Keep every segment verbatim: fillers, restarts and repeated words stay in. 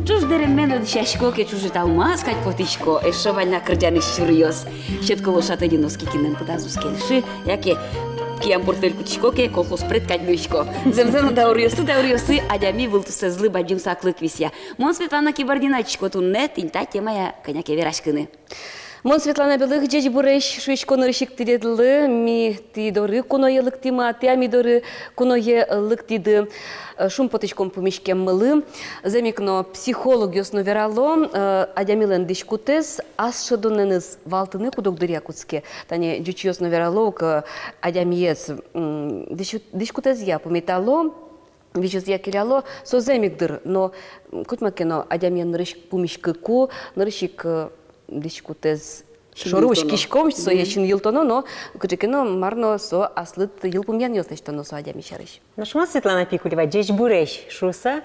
Ӵуж дэремме но дӥсясько ке, ӵужыталмаз кадь потӥсько, эшшо вань на кырӟаны сюръёс. Сётӥсько лошадь, носки кинэн пытаз уз кельшы, яке киям портфель кутӥсько ке, колхоз пред кадь луисько. Зэмзэ но, дауръёсы, дауръёсы адями вылтусэзлы бадӟым саклык висъя. Мон, Светлана Кибардина, ӧтисько туннэ тӥни та темая кӧня ке вераськыны. Мон, Светлана Белых, ӟечбуресь шуисько нырысь ик тӥледлы. Ми тӥ доры куное лыктӥмы, а тӥ ми доры куное лыктӥды. Э, шумпотӥськом пумиськеммылы. Зэм ик но, психологъёс но верало, э, адямилэн дӥськутэз ас шӧдонэныз валтыны куд-ог дыръя кутске. Тани ӟучъёс но верало ук, э, адямиез, м, дӥсь-, дӥськутэзъя пумитало, визьзыя келяло, со зэм ик дыр, но, м, котьма ке но адямиен нырысь ик пумиськыку, нырысь ик, э, дӥськутэз шоры учкиськом, сое син йылтоно, но кыӵе ке но, мар но, со аслыд йылпумъянъёс лэсьтоно со адями сярысь. Нош мон, Светлана Пикулева, ӟечбуресь шуыса,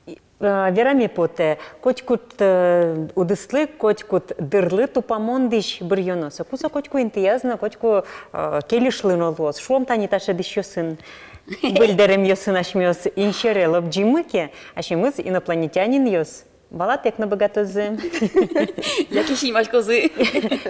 и, э, вераме потэ, котькуд, э, удыслы, котькуд дырлы тупамон дӥсь быръёно. Соку со котьку интыяз но, котьку, э, кельышлы но луоз. Шуом, тани таӵе дӥсьёсын, выль дэремъёсын асьмеос инсьӧре лобӟимы ке, асьмемыз инопланетянинъёс валатэк но быгатозы. Яке синмаськозы.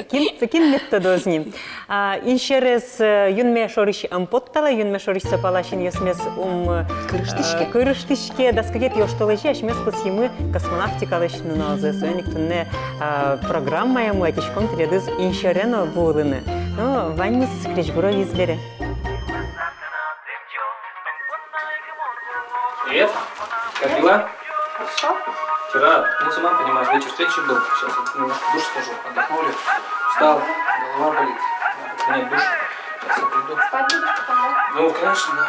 Кин, кин мед тодоз ни. А, инсьӧрез, э, юнме шорысь ӧм потталэ, юнме шорысь со пала синъёсмес ум, э, кырыштӥське. Кырыштӥське, дас кыкетӥ оштолэзе асьмеос пусйимы космонавтикалэсь нуналзэ. Соин ик туннэ, а, программаямы ӧтиськом тӥледыз инсьӧре но вуылыны. Но ваньмыз крезьгуро виз бере. Привет. Как дела? Хорошо. Вчера, ну, сама понимаешь, вечер встречи был. Сейчас вот немножко душ схожу. Отдохнули. Устал. Голова болит. Надо принять душ. Сейчас я приду. Спать будешь потом, да? Ну, конечно, да.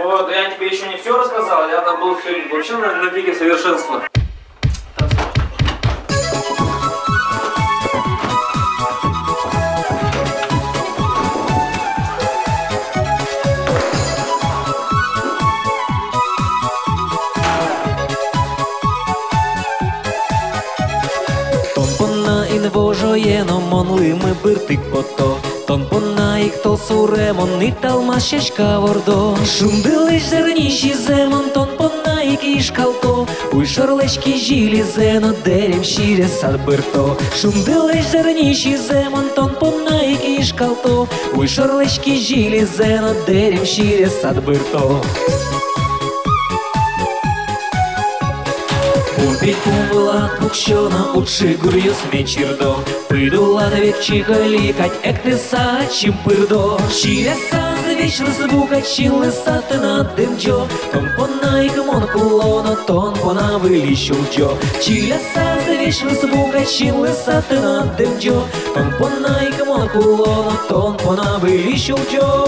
Вот, я тебе ещё не всё рассказал, я там был всё вообще на, на пике совершенства. Тон понна инвожое но мон лымы быртык пото. Тон понна ик толсуре мон италмас сяська вордо. Шундылэсь зарни сизэ мон тон понна ик ишкалто. Уйшорлэсь кизилизэ но дэрем сире сад бырто. Шундылэсь зарни сизэ мон тон понна ик ишкалто. Уйшорлэсь кизилизэ но дэрем сире сад бырто. Пумпить пум вылад пуксё но уд шигуръёсме чирдо. Пыд улад век чигали кадь эктыса ачим пырдо. Чиляса зэвесьлы сбу кадь синлыса тынад дымӟо. Тон понна ик мон куло но тон понна выльысь улӟо. Чиляса зэвесьлы сбу кадь синлыса тынад дымӟо. Тон понна ик мон куло но тон понна выльысь улӟо.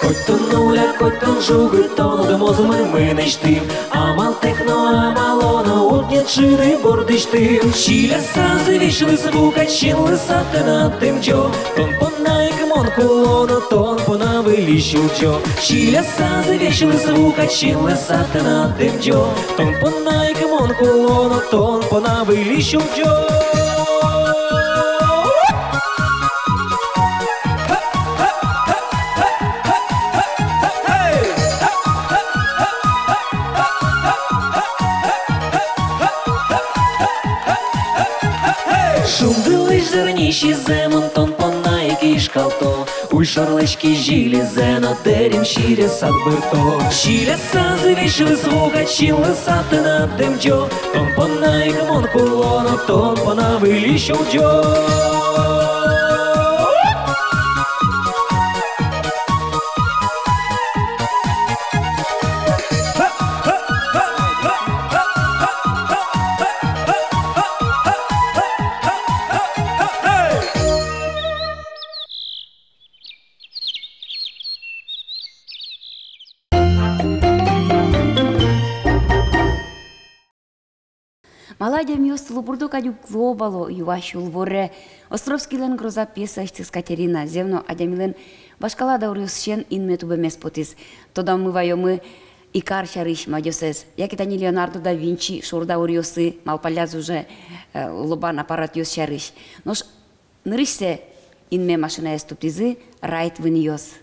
Коть тон нуля, коть тон жугы, тон уд мозмы мынэсьтым. Амалтэк но амало но уд ни ӵыды бордысьтым. Чиляса зэвесьлы сбу кадь синлыса тынад дымӟо. Тон понна ик мон куло но тон понна выльысь улӟо. Чиляса зэвесьлы сбу кадь синлыса тынад дымӟо. Тон понна ик мон куло но тон понна выльысь улӟо. Шундылэсь зарни сизэ мон тон понна ик ишкалто. Уйшорлэсь кизилизэ но дэрем сире сад бырто. Чиляса зэвесьлы сбу кадь синлыса тынад дымӟо. Тон понна ик мон куло но тон понна выльысь улӟо. Малы Адямиос лобурдо кадь уг лобало, юась улворе. Островскийлэн «Гроза» пьесаысьтыз Катерина. Зэм но, адямилэн вашкала дауръёсысен инме тубемез потӥз. Тодамы ваёмы Икар сярысь мадёсэз, яке тани Леонардо да Винчи шор дауръёсы, малпалляз уже, э, лобан аппаратъёс сярысь. Нош нырысьсэ инме машинаез тубтӥзы Райт вынъёс.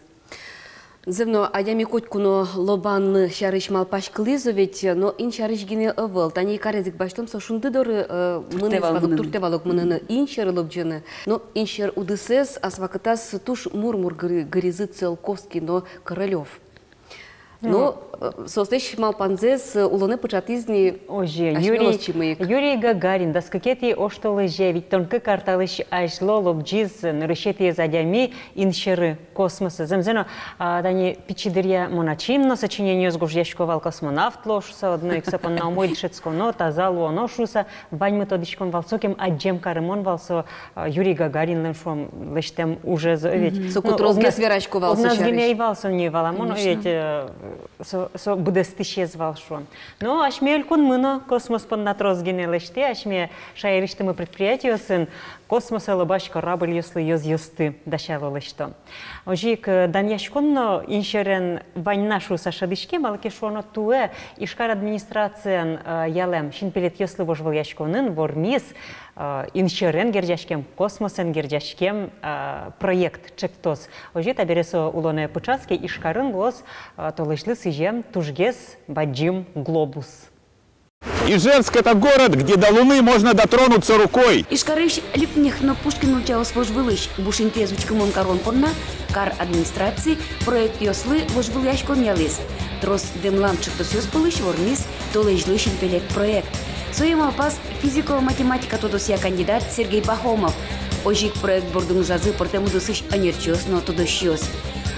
Зэм но, адями котьку но лобан сярысь малпаськылӥз ведь, но ин сярысь гинэ ӧвӧл. Тани Икарез ик басьтом, со шунды доры, э, туртэ мынӥз вал, вал ук, мыныны, туртэ вал ук мыныны, ин сьӧры лобӟыны. Но ин сьӧр удысэз ас вакытаз туж мур-мур гыры-, гыризы Циолковский но Королёв. Ну, э, соослэсь малпанзэс, э, улонэ пыӵатӥз ни. Озьы, Юрий, Юрий Гагарин дас кыкетӥ оштолэзе, витьтон кык ар талэсь азьло лобӟиз нырысетӥез адями ин сьӧры, космосы. Зэмзэ но, а, тани пичи дыръя мон ачим но сочинениос гожъясько вал, космонавт луо шуыса, одно ик со понна умой дышетсконо, таза луоно шуыса, ваньмы тодӥськом вал, сокем адӟем карымон вал со, а, Юрий Гагаринлэн, шуом, лэсьтэм ужез, э, ведь. Мгм. Соку тросгес верасько вал со сярысь. Огназ гинэ ӧй вал со ни валамон, конечно, ведь, э, со, со быдэстӥсез вал, шуом. Но асьме элькунмы но космос понна трос гинэ лэсьтэ, асьме шаерысьтымы предприятиосын космосэ лобась корабльёслы ёзъёсты дасяло, лэсьто. Озьы ик, э, данъяськон но ин сьӧрен вань на шуыса шӧдӥське, малы ке шуоно, туэ Ижкар администрациен, э, ялэм синпелетъёслы вожвылъяськонын вормиз, э, ин сьӧрен герӟаськем, космосэн герӟаськем, э, проект, ӵектос. Озьы табере со улонэ пыӵаз ке, Ижкарын луоз, э, толэзьлы сӥзем тужгес бадӟым глобус. Ижевск — это город, где до Луны можно дотронуться рукой. Ижкарысь Либкнехт но Пушкин ульчаос вожвылысь, буш интыез учкымон карон понна кар администраци проектъёслы вожвылъяськон ялӥз. Трос дэмлам ӵектосъёс пӧлысь вормиз «Толэзьлы синпелет» проект. Сое малпаз физико-математика тодосъя кандидат Сергей Пахомов. Озьы ик проект бордын ужазы пӧртэм удысысь ӧнерчиос но тодосчиос.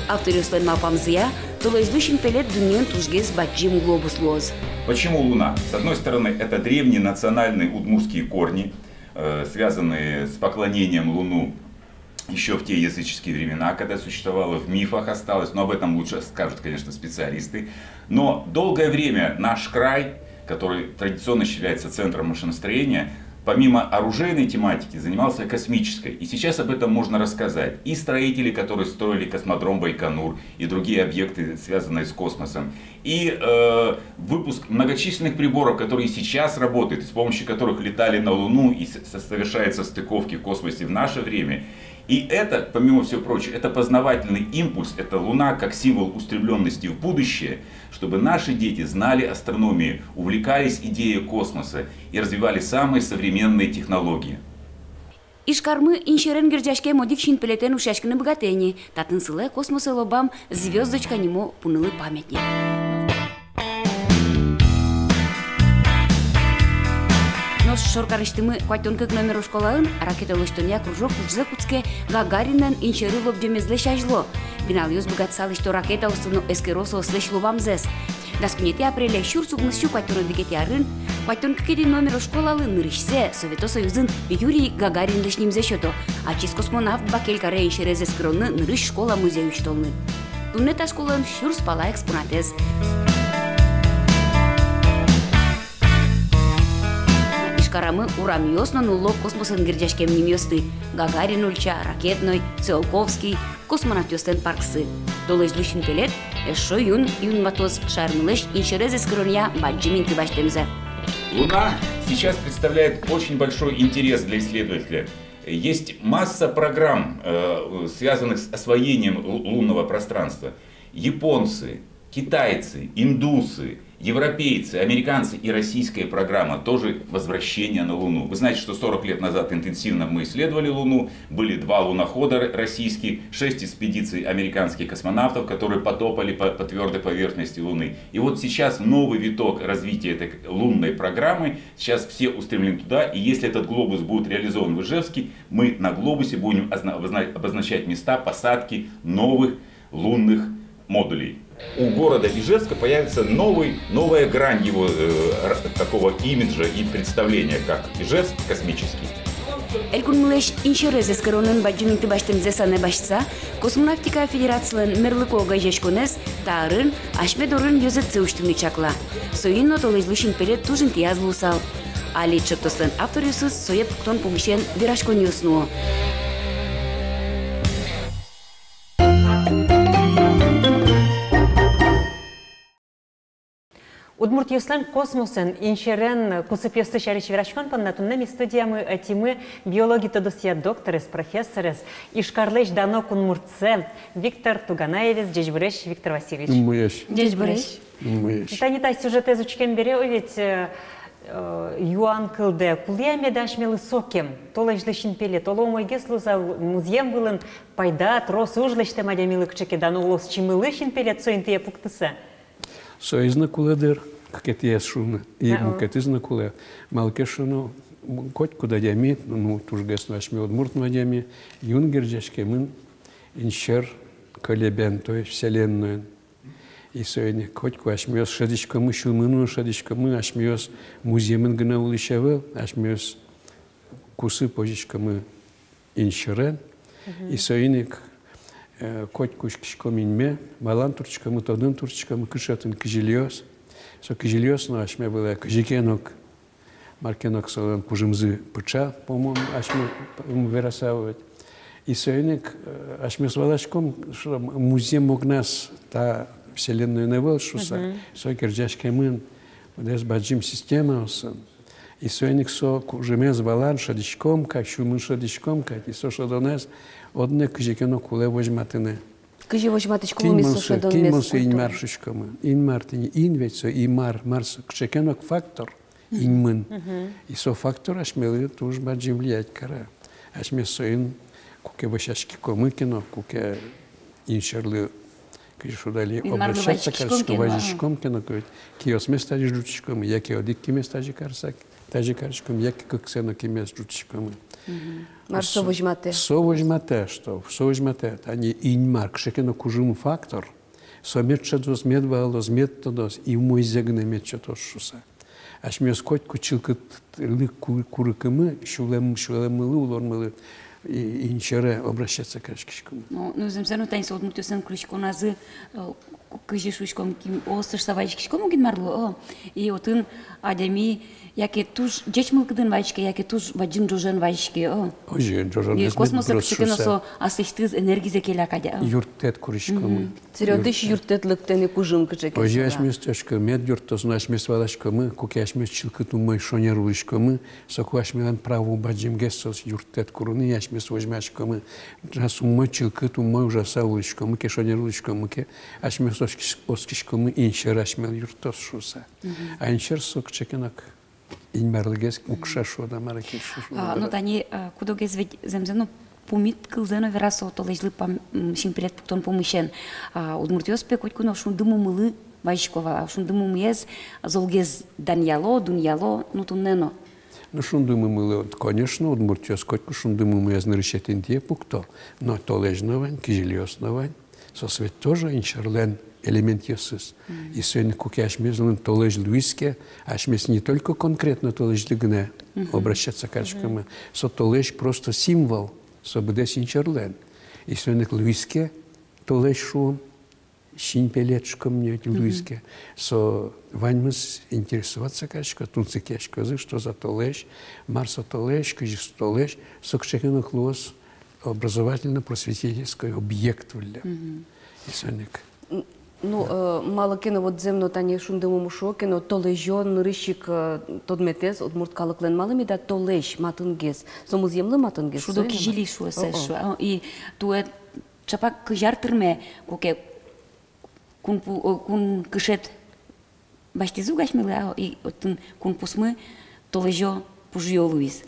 Авторъёслэн малпамзыя, «Толэзьлы синпелет» дуннеын тужгес бадӟым глобус луоз. Почему Луна? С одной стороны, это древние национальные удмуртские корни, э, связанные с поклонением Луну ещё в те языческие времена, когда существовало, в мифах осталось, но об этом лучше скажут, конечно, специалисты. Но долгое время наш край, который традиционно считается центром машиностроения, помимо оружейной тематики, занимался космической. И сейчас об этом можно рассказать. И строители, которые строили космодром Байконур, и другие объекты, связанные с космосом. И, э, выпуск многочисленных приборов, которые сейчас работают, с помощью которых летали на Луну и с-, со-, совершаются стыковки в космосе в наше время. И это, помимо всего прочего, это познавательный импульс, это Луна как символ устремлённости в будущее, чтобы наши дети знали астрономию, увлекались идеей космоса и развивали самые современные технологии. Ижкармы ин сьӧрен герӟаськем одӥг синпелетэн ушъяськыны быгатэ ни. Татын сылэ космосэ лобам «Звёздочка» нимо пунылы памятник. Нош шоркарысьтымы куатьтон кык номеро школаын ракета лэсьтонъя кружок ужзэ кутске Гагаринлэн ин сьӧры лобӟемезлэсь азьло. Пиналъёс быгатысал лэсьто ракетаосты но эскеро соослэсь лобамзэс. Дас куинетӥ апреле сюрс укмыс сю куатьтон одӥгетӥ арын куатьтон кыкетӥ номеро школалы нырысьсэ Совето Союзын Юрий Гагаринлэсь нимзэ сёто. Ачиз космонавт бакель каре ин сьӧрез эскеронлы нырысь школа музей усьтонлы. Туннэ та школаын сюрс пала экспонатэз. Ижкарамы урамъёс но нулло космосэн герӟаськем нимъёсты: Гагарин ульча, Ракетной, Циолковский, космонавтъёслэн парксы. Толэзьлы синпелет эшшо юн юнматоз шаермылэсь ин сьӧрез эскеронъя бадӟым инты басьтэмзэ. Луна сейчас представляет очень большой интерес для исследователя. Есть масса программ, э, связанных с освоением лу-, лунного пространства. Японцы, китайцы, индусы, европейцы, американцы и российская программа тоже возвращения на Луну. Вы знаете, что сорок лет назад интенсивно мы исследовали Луну, были два лунохода р-, российских, шесть экспедиций американских космонавтов, которые потопали по, по твёрдой поверхности Луны. И вот сейчас новый виток развития этой к-, лунной программы. Сейчас все устремлены туда, и если этот глобус будет реализован в Ижевске, мы на глобусе будем озна-, обозна-, обозначать места посадки новых лунных модулей. У города Ижевска появится новый, новая грань его, э, р-, такого имиджа и представления, как Ижевск космический. Элькунмылэсь ин сьӧрез эскеронын бадӟым инты басьтэмзэ санэ басьтыса, Космонавтика федерацилэн мерлыко огазеяськонэз та арын асьме дорын ёзэтсы усьтыны чакла. Соин но толэзьлы синпелет туж интыяз луысал. Али чектослэн авторъёсыз сое пуктон пумысен вераськонъёс нуо. Удмуртъёслэн космосэн, инсьӧрен кусыпъёссы сярысь вераськон понна туннэ ми студиямы ӧтимы биологи тодосъя докторез, профессорез, Ижкарлэсь дано кунмуртсэ Виктор Туганаевез. Ӟечбуресь, Виктор Васильевич. Ӟечбуресь. Ӟечбуресь. Тани та сюжетэз учкем бере, о, ведь, э, э, юан кылдэ: кулэ-а меда асьмелы сокем, толэзьлы синпелет? Оло, умойгес луоз-а музъем вылын пайда, трос уж лэсьтэм адямилы, кыӵе ке дано улосчимылы синпелет со интые пуктыса? Соиз но кулэ, дыр, кыкетӥез шуыны. И мукетыз но кулэ. Малы ке шуоно, котькуд адями, ну, тужгес но асьме удмурт но адями, юн герӟаськемын инсьӧр кӧлебен, то есть вселенноен. И соин ик котьку асьмеос шӧдӥськомы, сюлмын но шӧдӥськомы, асьмеос музъемын гинэ улӥсь ӧвӧл, асьмеос кусып возиськомы инсьӧрен. И соин ик, э, котьку учкиськом инме, валан туртскомы, тодын туртскомы, кыӵе отын кизилиос. Со кизилиос но асьме вылэ кызьы ке но, мар ке но солэн кужымзы пыӵа, по-моему, асьме, по-моему, вераса ведь. И соин ик, э, асьмеос валаськом, что музъем огназ та вселенноын ӧвӧл шуыса, со герӟаськемын быдэс бадӟым системаосын. И соин ик со кужымез валан шӧдӥськом кадь, сюлмын шӧдӥськом кадь, и со шӧдонэз одно кызьы ке но кулэ возьматыны. Кызьы возьматӥськом ми со шӧдонмес? Кин мон со Инмар шуиськомы? Инмар тӥни, ин ведь со, Инмар, мар со, кыӵе ке но фактор инмын. И со фактор асьмелы туж бадӟым влиять каре. Асьмеос соин куке вӧсяськиськомы ке но, куке инсьӧрлы, кызьы шуод али, обращаться кариськом ке но, вазиськом ке но, кызьы киосмес тазьы ӝутӥськомы, яке одӥг кимес тазьы карыса, тазьы кариськом, яке кыксэ но кимес ӝутӥськомы. Мар со возьматэ? Со возьматэ, что, со возьматэ, тани Инмар, кыӵе ке но кужым фактор, со мед шӧдоз, мед валалоз, мед тодоз, и умойзэ гинэ мед сётоз шуыса. Асьмеос котьку чылкытлык ку-, курыкымы, сюлэм-, сюлэммылы, улонмылы, и-, инсьӧре обращаться кариськиськомы. Ну, ну, зэмзэ но, тани со удмуртъёслэн куриськоназы, э, ку-, кызьы шуиськом, киосты шуыса вазиськиськом ук Инмарлы, о, и отын адями яке туж ӟеч мылкыдын вазиське, яке туж бадӟым ӝожен вазиське, о. Озьы, ӝожен. И космосэ кыӵе ке но со аслэсьтыз энергизэ келя кадь, о. Юрттэт куриськомы. Мгм. Сэрен дыш юрттэт лыктэ ни кужым кыӵе ке. Озьы асьмеос тодӥськомы, мед юрттоз, но асьмеос валаськомы, куке асьмеос чылкыт, умой, шонер улӥськомы, соку асьмелэн право бадӟымгес со юрттэт курыны, и асьмеос возьмаськомы. Ӵапак умой, чылкыт, умой ужаса улӥськомы ке, шонер улӥськомы ке, асьмеос оскись-, оскиськомы, инсьӧр асьмелы юрттоз шуыса. Мгм. А инсьӧр со кыӵе ке но Инмарлыгес укша шуод-а, мар-а ке шуод-а. А, ну, тани, а, куд-огез ведь зэмзэ но пумит кылзэ но вера со толэзьлы пам-, м, синпелет пуктон пумысен. А, удмуртъёс пе котьку но Шунды мумылы вазисько вал, а Шунды мумыез золгес данъяло, дунъяло, ну, туннэ но. Ну, Шунды мумылы, конечно, удмуртъёс котьку Шунды мумыез нырысетӥ интые пукто, но толэзь но вань, кизилиос но вань. Соос ведь тоже инсьӧрлэн элементъёсыз. Мгм. И соин ик куке асьмелэн толэзь луиз ке, асьмеос не только конкретно толэзьлы гинэ обращаться кариськомы. Мгм. Со толэзь просто символ, со быдэс инсьӧрлэн. И соин ик луиз ке толэзь, шуом, синпелет шуиськом ни ведь, луиз ке. Со ваньмыз интересоваться карисько, тунсыкъяськозы, что за толэзь, мар со толэзь, кызьы со толэзь, со кыӵе ке но луоз образовательно-просветительской объект выллем. Мгм. И соин ик. Н-, ну, э, малы ке но, вот зэм но, тани Шунды мумы шуо ке но, толэзё нырысь ик, э, тодметэз удмурт калыклэн. Малы меда толэзь матынгес? Со музъемлы матынгес. Шудо кизили шуо, сэ шуо. О, и туэ ӵапак кызь ар тырме, куке кун пу-, о, кун кышет басьтӥзы ук асьмелы, а, и отын кун пусмы толэзё пужыё луиз.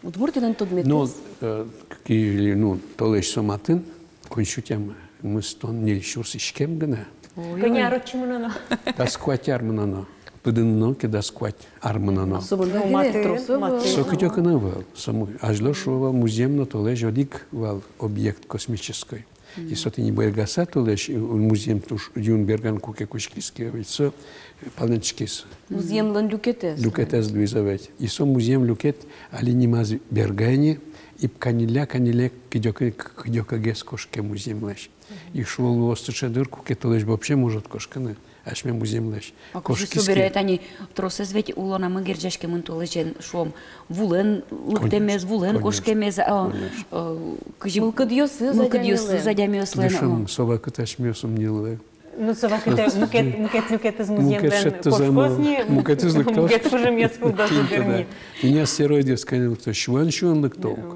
Удмуртилэн тодметэз. Ну, э, ки-, ну, толэзь со матын, куинь сю тямыстон ньыль сюрс иськем гинэ. Ой. Кӧня ар отчы мыноно? Дас куать ар мыноно. Пыдын мыноно ке, дас куать ар мыноно. А со мында гинэ трос ӧвӧл. Со кыдёкын ӧвӧл. Со му-, азьло шуо вал, музъем но толэзь одӥг вал объект космической. И со тӥни бергаса толэзь, и, и музъем туж юн берган куке кутскиз ке, ведь со, э, палэнскиз. Музъемлэн люкетэз. Люкетэз луиз ведь. И со музъем люкет али нимаз бергай ни, и каньылля-каньылля кыдёкы-, кыдёкыгес кошке музъемлэсь. И шуо, луоз сыӵе дыр, куке толэзь вообще может кошкыны. асьме музъемлэсь. А кызьы кошкиз ке. Собере тани тросэз ведь улонамы герӟаськемын толэзен, шуом, вулэн лыктэмез, вулэн кошкемез, а, конечно, э, кызьы мылкыдъёсыз, мылкыдъёсыз адямилэн, адямиослэн, дышем, о, со вакытэ асьмеос ум ни луэ. Ну, со вакытэ мукет, мукет, мукетыз музъемлэн кошкоз ни, мукетыз лыктоз, мукет кужымъёс кылдозы дыр ни. Тӥни астероидъёс кӧня лыкто, сюан-сюан лыкто ук.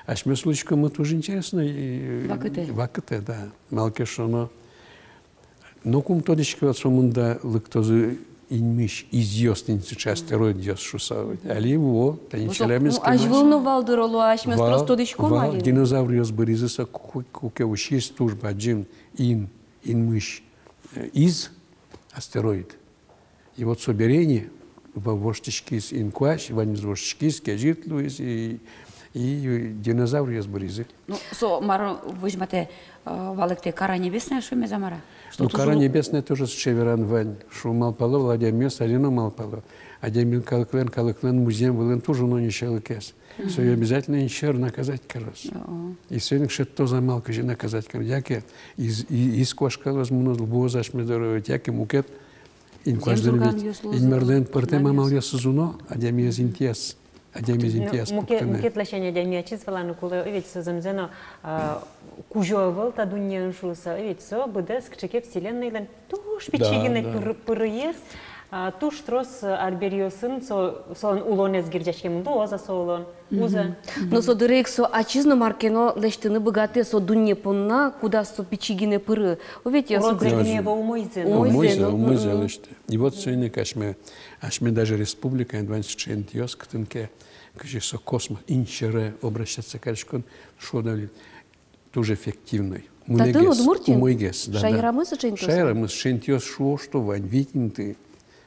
Асьмеос улӥськомы туж интересной, э, вакытэ. Вакытэ, да. Малы ке шуоно, ноку ум тодӥськы вал, со мында лыктозы инмысь изъёс, тӥни сыӵе астероидъёс шуыса. Али вуо, тани. Ну, челябинск, ну, азьвыл но вал дыр, оло, асьмеос трос тодӥськом али. Вал, динозавръёс быризы, со ку-, ку-, куке усиз туж бадӟым ин, инмысь, э, из, астероид. И вот собере ини во-, воштӥськиз инкуазь, ваньмыз воштӥськиз, кезьыт луиз, и, и динозавръёс быризы. Ну, со мар возьматэ, э, валэктэ, кара небесная шуэмез-а, мар-а? Что... Ну, тоже кара небесная тоже сыӵе веран вань, шуо, малпало вал адямиос, али но малпало. Адями калыклэн, калыклэн музъем вылын туж уно нишелыкез. Мгм. Сое обязательно инсьӧр наказать кароз. О. И соин ик шедьтоз амал, кызьы наказать кароно. Яке из, и-, из куашкалоз, мыноз, лобоз асьме доры, яке мукет инкуазь дыръя. Инмарлэн пӧртэм амалъёсыз уно, адямиез интыяз. Адямиез интыяз пуктыны. Мукет, мукет ласянь адями ачиз валаны кулэ, ведь со зэмзэ но, а, кузё ӧвӧл та дуннеын шуыса, ведь со быдэс кыӵе ке вселеннойлэн туж пичи гинэ пыр-, пырыез, а, туж трос, а, арбериосын со, солэн улонэз герӟаськемын, луоз-а со улон, уз-а. Мгм. Но со дыре ик со ачиз но мар ке но лэсьтыны быгатэ со дунне понна, кудаз со пичи гинэ пыры. О, ведь я, уродзэ гинэ ӧвӧл, умойзэ но. Умойзэ, умойзэ но, умойзэ лэсьтэ. И вот соин ик асьме, асьме даже республикаын вань сыӵе интыос, кытын ке, кызьы со космос, инсьӧре обращаться кариськон, шуод али, туж эффективной. Татын, Удмуртиын? Умойгес, да, да. Шаерамы сыӵе интыос? Шаерамы сыӵе интыос, шуо, что вань вить инты.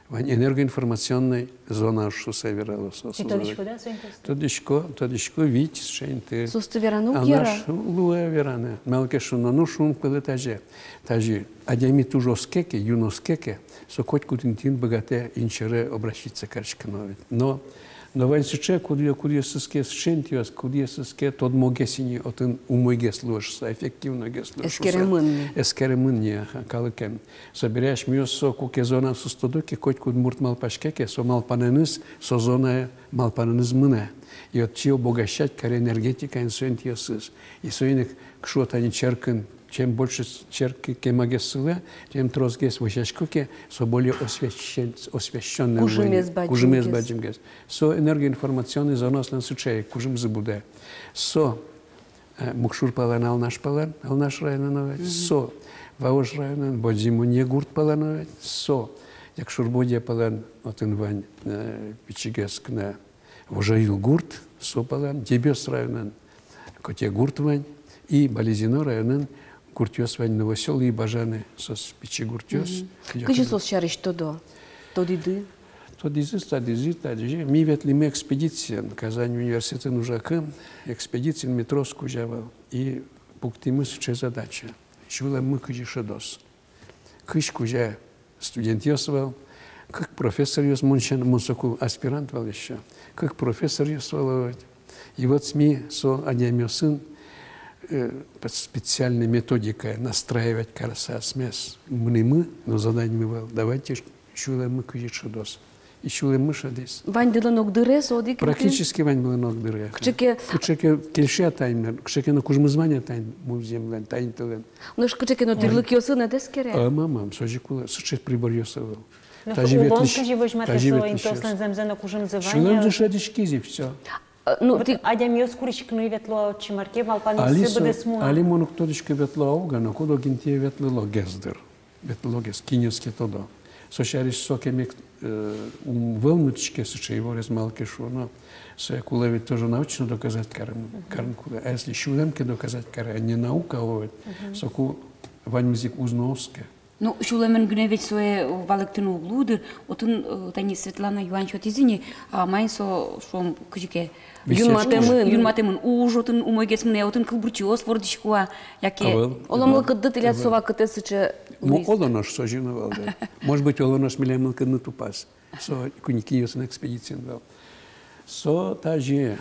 Вань энергоинформационной зона шуыса верало соос. Тӥ тодӥськоды-а со интыосты? Тодӥсько, тодӥсько, вить сыӵе инты. Соосты вераны уг яра. Алнаш луэ вераны. Малы ке шуоно, ну, шуом, кылэ тазьы. Тазьы адями туж оске ке, юн оске ке, со котькуд интыын быгатэ инсьӧре обращиться кариськыны ведь. Но, но вань сыӵе, кудъё-, кудъёсыз ке, сыӵе интыос, кудъёсыз ке тодмогес ини, отын умойгес луэ шуыса, эффективнойгес луэ шуыса. Эскеремын ни. Эскеремын ни, аха, калыкен. Собере асьмеос со куке зонаосыз тодо ке, котькуд мурт малпаське ке, со малпанэныз, со зонае малпанэныз мынэ. И отчы обогащать каре энергетикаен со интыосыз. И соин ик, кызьы шуо тани, черкын, чем больше черк кемагес сылэ, тем тросгес вӧсясько ке, со более освещен-, освещённый. Кужымез бадӟымгес. Кужымез бадӟымгес. Со энергоинформационный зонаослэн сыӵе кужымзы будэ. Со Э, Мукшур палан, Алнаш палан, Алнаш районын но ведь, мгм, со Вавож районын, Бодзимонье гурт палан но ведь, со Якшур-Бӧдья палан, отын вань, э, пичигес кына Вожоил гурт, со палан, Дэбес районын Котегурт вань, и Балезино районын гуртъёс вань, Новосёл и Бажаны, соос пичи гуртъёс. Мгм. Кызьы соос сярысь тодо? Тодӥды? Тодӥзы, тодӥзы, тодӥзы. Ми ветлӥмы экспедициен, Казань университетын ужакы, экспедициен ми трос кузя вал. И пуктӥмы сыӵе задача. Сюлэммы кызьы шӧдоз. Кызь кузя студентъёс вал, кык профессоръёс, мон сяна, мон соку аспирант вал ещё, кык профессоръёс вал ведь. И вот ми со адямиосын, э, под специальной методикой настраивать карыса асьмес мынӥмы, но заданиемы вал: давайте, сюлэммы кызьы шӧдоз. И сюлэммы шӧдӥз. Ваньдылэн ог дыре со одӥг инты? Практически ваньмылэн ог дыре. Кыӵе ке, кыӵе ке кельше-а тани, кыӵе ке но кужымыз вань-а тани музъемлэн, тани тылэн. Нош кыӵе ке но тӥрлыкъёсын ӧд эскере? Ӧм, ӧм, ӧм, соӵе кулэ, сыӵе приборъёс ӧвӧл. Нош тазьы улон ветлӥсь-, кызьы возьматэ тазьы со ветлӥсьёс? Интыослэн зэмзэ но кужымзы вань-а? Сюлэмзы шӧдӥськиз, и всё. Э, ну, вот тӥ адямиос куриськыны ветло отчы, мар ке, малпанъёссы быдэсмуо. Али мон уг тодӥськы, ветло-а, уг-а, но куд-ог интые ветлылогес дыр. Ветлылогес, кинъёс ке тодо. Со сярысь сокем ик, э, ум вӧлмытӥське сыӵе иворез, малы ке шуоно, сое кулэ ведь тоже научно доказать карыны, карыны кулэ. А если сюлэм ке доказать каре, а не наука, о, ведь, соку ваньмыз ик уз но оске. Ну, сюлэмын гинэ ведь сое валэктыны уг луы дыр. Отын, э, тани Светлана юан сётӥз ини, а, маин со, шуом, кызьы ке юнматэмын. Юнматэмын. Уж отын умойгес мынэ, отын кылбурчиос вордӥсько-а, яке? Ӧвӧл. Оло мылкыдды тӥляд со вакытэ сыӵе луиз? Оло нош, со озьы но вал, да. Может быть, оло нош милям мылкыдмы тупаз. Со куинь-куинь ӧсын экспедициын вал. Со тазьы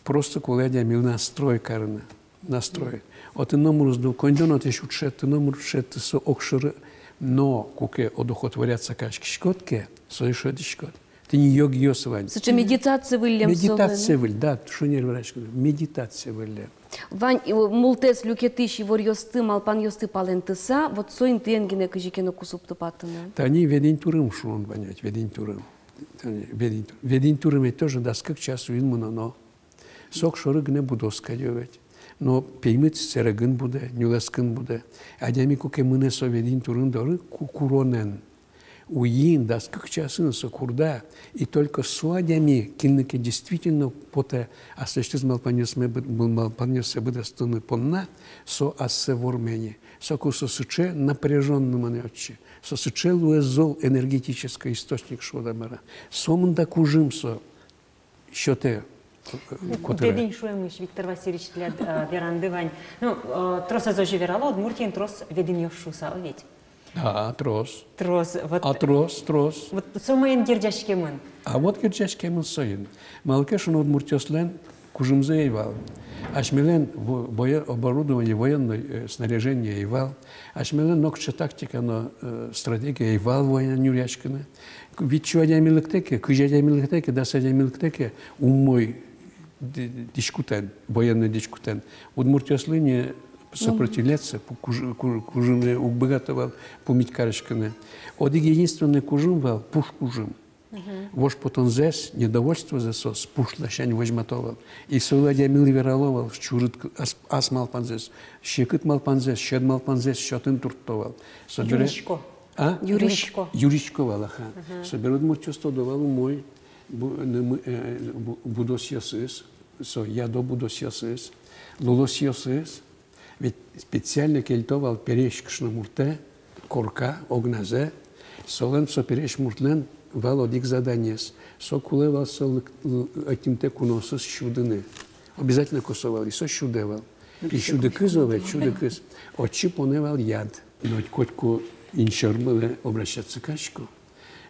просто кулэ адямилы настрой карыны. Настрой. Отын номыр уз лу, коньдон отысь уд шедьты, номыр уд шедьты, со огшоры Но куке одухотворяться кариськод ке, сое шӧдӥськод. Тӥни йогъёс вань. Сыӵе медитация выллем. Медитация выллем, да, шонер вераськыны. Медитация выллем. Вань, э, мултэс люкетӥсь иворъёсты, малпанъёсты палэнтыса, вот соин тӥ эн гинэ кызьы ке но кусып тупатыны. Тани ведӥнь турым шуон вань, ведӥнь турым. Тани ведӥнь тур-, ведӥнь турым ведь тоже дас кык час уин мыноно. Со огшоры гинэ будоз кадь ведь. Но пеймыт сэрегын будэ, нюлэскын будэ. Адями куке мынэ со ведӥнь турым доры ку-, куронэн, уин, дас кык часын со курда. И только со адями, кинлы ке действительно потэ аслэсьтыз малпанъёссэ быд-, бу-, малпанъёссэ быдэстыны понна, со ассэ вормэ ни. Соку со сыӵе напряжённый мынэ отчы. Со сыӵе луэ зол энергетической источник шуод-а, мар-а. Сомында кужым со сётэ, э, котыре. Ведӥнь шуэмысь, Виктор Васильевич, тӥляд, э, веранды вань. Ну, э, трос озьы верало, Удмуртиын трос ведӥнъёс шуса, о ведь? А, трос. Трос, вот. А, трос, трос. Вот со маин герӟаськемын? А вот герӟаськемын соин. Малы ке шуоно, удмуртъёслэн кужымзы ӧй вал. Асьмелэн во-, воен-, оборудование, военной, э, снаряжение ӧй вал. Асьмелэн нокыӵе тактика но, э, стратегия ӧй вал война нюръяськыны. Вить сю адями лыктэ ке, кызь адями лыктэ ке, дас адями лыктэ ке, умой ди-, дӥськутэн, военной дӥськутэн. Удмуртъёслы ни сопротивляться, пу-, куж-, ку-, кужымзы уг быгато вал пумит карыськыны. Одӥг единственный кужым вал, пуш кужым. Вож потонзэс, недовольствозэс соос пуш ласянь возьмато вал. И солы адямилы верало вал: чурыт к-, ас, ас малпанзэс, секыт малпанзэс, сьӧд малпанзэс сётыны туртто вал. Собере юрисько. А? Юрисько. Юрисько вал, аха. Собере удмуртъёс тодо вал умой бу-, нымы-, э, бу-, будосъёсыз, со ядо будосъёсыз, лулосъёсыз. Ведь специально кельто вал пересь кышномуртэ, корка, огназэ. Солэн, со пересь муртлэн вал одӥг заданиез. Со кулэ вал со лык-, л-, ӧтьымтэ куноосыз сюдыны. Обязательно косо вал, и со сюдэ вал. И сюдыкыз, овет, сюдыкыз. Отчы понэ вал яд. Но котьку инсьӧрмылы обращаться карисько.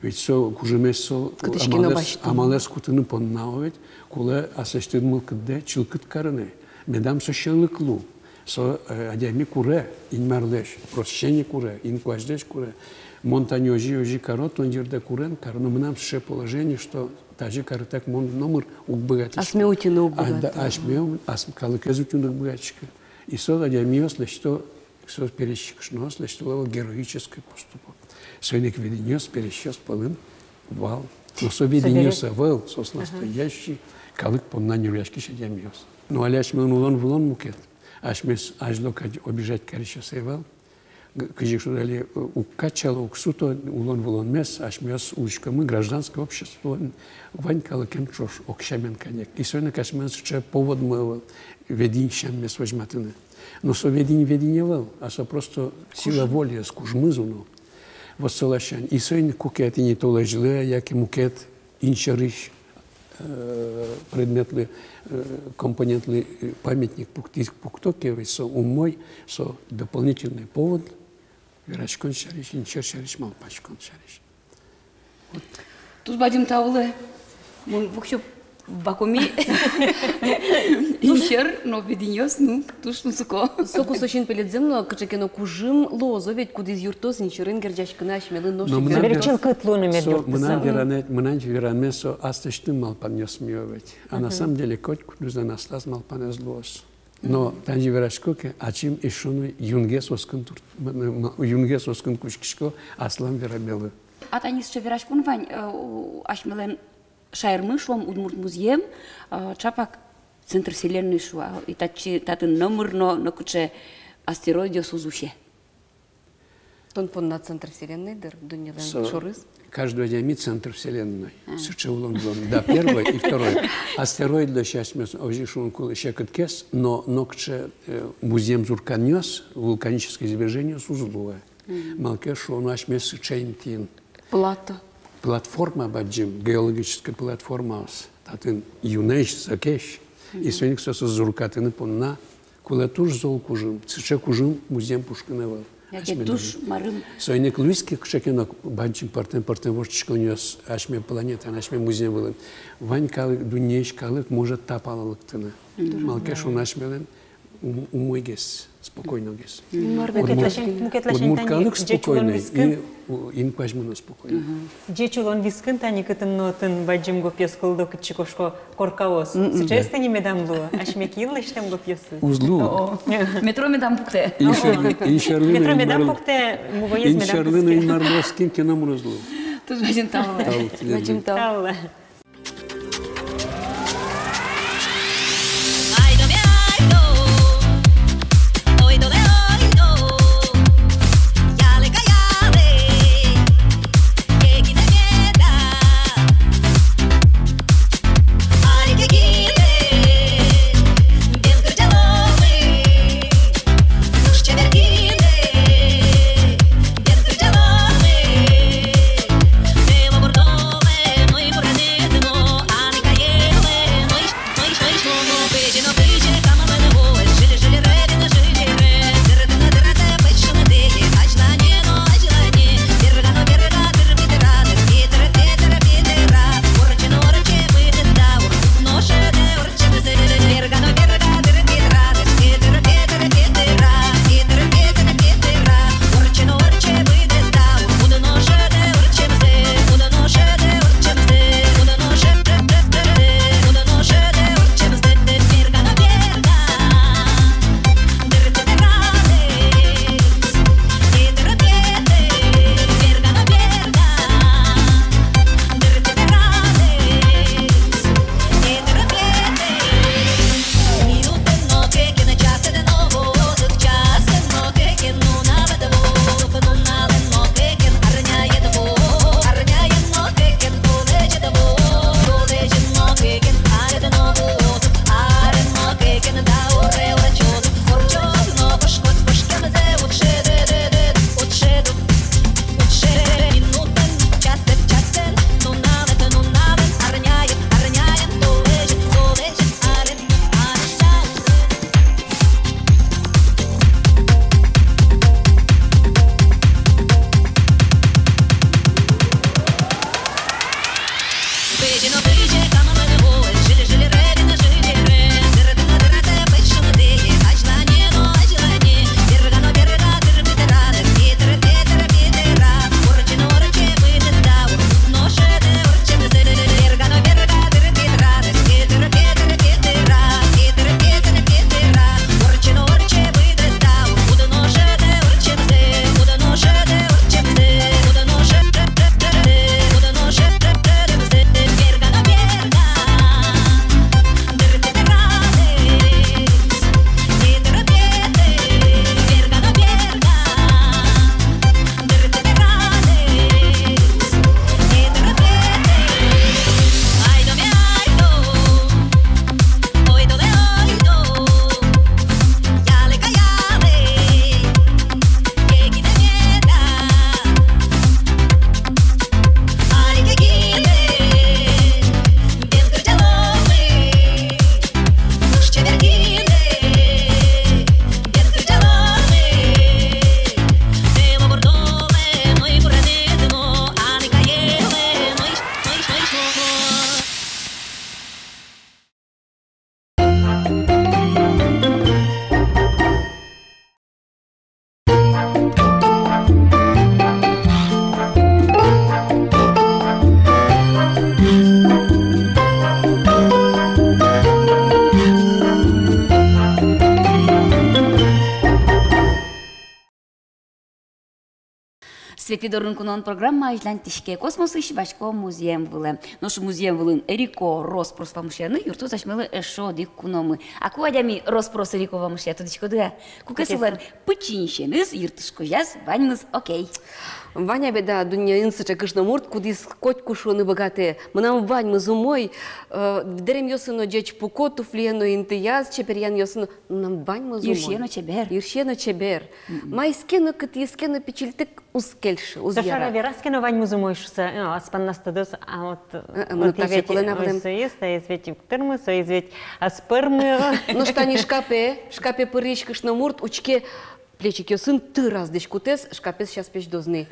Ведь со кужымез, со амалэз, амалэз кутыны понна, овет, кулэ аслэсьтыд мылкыддэ чылкыт карыны. Медам со сьӧлык лу. Со, э, адями куре Инмарлэсь, прощение куре, инкуазьлэсь куре. Мон тани озьы, озьы каро, тон йырдэ курен кар, но мынам сыӵе положение, что тазьы карытэк мон номыр уг быгатӥськы. Асме утьыны уг быгатӥськы. А, да, асме, ас-, калыкез утьыны уг быгатӥськы. И со адямиос лэсьто, со пересь кышноос лэсьто вал героической поступок. Соин ик ведӥнъёс пересьёс пӧлын вал. Но со ведӥнъёс ӧвӧл, соос настоящий, калык понна нюръяськись адямиос. Но али асьмелэн улон-вылон мукет. Асьмес азьло кадь обижать карисьёс ӧй вал. Г-, кызьы шуод али, э, уг качало, уг суто улон-вылонмес, асьмеос улӥськомы гражданской обществоын, вань калыкен ӵош, ог сямен кадь ик. И соин ик асьмелэн сыӵе поводмы ӧвӧл ведӥнь сяммес возьматыны. Но со ведӥнь, ведӥнь ӧвӧл, а со просто сила волиез, кужмыз уно. Вот со ласянь. И соин ик куке тӥни толэзьлы яке мукет инсьӧрысь, э, предметлы, э, компонентлы, э, памятник пуктӥз, пукто ке, ведь со умой, со дополнительный повод вераськон сярысь, инсьӧр сярысь малпаськон сярысь. Вот. Туж бадӟым тау луэ. Мон воксё бакоми. Инсьӧр но ведӥнъёс, ну, туж тунсыко. Соку со синпелетзэм но кыӵе ке но кужым луоз, овет, кудӥз юрттоз инсьӧрен герӟаськыны асьмелы нош ик. Собере чылкыт луыны мед юрттоз. Мынам веранэ-, мынам веранме со аслэсьтым малпанъёсме, овет. А на самом деле котькудӥзлэн аслаз малпанэз луоз. Но тани верасько ке, ачим эшшо но юнгес оскын тур-, м-, м-, юнгес оскын кутскисько аслам верамелы. А тани сыӵе вераськон вань, э, у-, асьмелэн шаермы, шуом, удмурт музъем, э, ӵапак центр вселенной шуо, и татчы, татын номыр но, нокыӵе астероидъёс уз усе. Тон понна центр вселенной, дыр, дуннелэн шорыз. Каждый адями центр вселенной. А. Сыӵе улон, улон. Да, первой и второй. Астероидлэсь асьмеос, озьы шуон кулэ, секыт кез, но нокыӵе, э, музъем зурканъёс, вулканическое извержениос уз луэ. Малы ке шуоно, асьмеос сыӵе интыын. Плато. Платформа бадӟым, геологической платформаос. Татын юнэсь, зӧкесь. И соин ик соосыз зуркатыны понна кулэ туж зол кужым, сыӵе кужым музъем пушкын ӧвӧл. Яке асьмелэн туж марым. Соин ик луиз ке кыӵе ке но бадӟым пӧртэм-пӧртэм воштӥськонъёс асьме планетаын, асьме музъем вылын, вань калык, дуннеысь калык может та пала лыктыны. Мгм. Малы ке шуоно, асьмелэн Ум-, умойгес, спокойногес. Мгм. Мар, удмурт-, мукет ласянь, мукет ласянь удмурт тани калык ӟеч улон спокойной, вискын. И у-, инкуазь мыно спокойно. Мгм. Ӟеч улон вискын тани, кытын но отын бадӟым гопъёс кылдо, кытчы кошко коркаос. Мгм. Сыӵеез тани медам луы, асьме киын лэсьтэм гопъёсыз. Уз луы. О, метро медам пуктэ. Иншерлы, иншерлы но инмарлы. Метро медам пуктэ, мувоез медам пуктэ. Иншерлы но инмарлы оскин ке но мыноз луы. Туж бадӟым тау. Тау, тау. Бадӟым тау. Тау. «Светӥ дорын куноын» программа азьланьтӥське. Космосысь васьком музъем вылэ. Нош музъем вылын эрико, рос-прос вамышъяны юрттоз асьмелы эшшо одӥг куномы. А ку адями рос-прос эрико, вамышъя, тодӥськоды-а? Куке солэн пичиысеныз йыртышкозяз ваньмыз окей. Вань-а, беда, дуннеын сыӵе кышномурт, кудӥз котьку шуыны быгатэ: мынам ваньмыз умой, э, дэремъёсы но ӟеч пуко, туфлие но интыяз, чеберъянъёсы но. Мынам ваньмыз умой. Йырсиен но чебер. Йырсиен но чебер. Мгм. Маиз ке но, кытӥз ке но пичильтык уз кельшы, уз яра. Со шара вераз ке но ваньмыз умой шуса, э, ас понназ тодоз, а вот, э, э, мыным вот таӵе ведь, кулэ на, э, вылэм. Соиз, соиз ведь уг тырмы, соиз ведь ӧз пӧрмы. Нош тани шкапе, шкапе пырись кышномурт учке, Плечикъёсын тыраз дӥськутэз, шкапез сейчас песьтоз ни.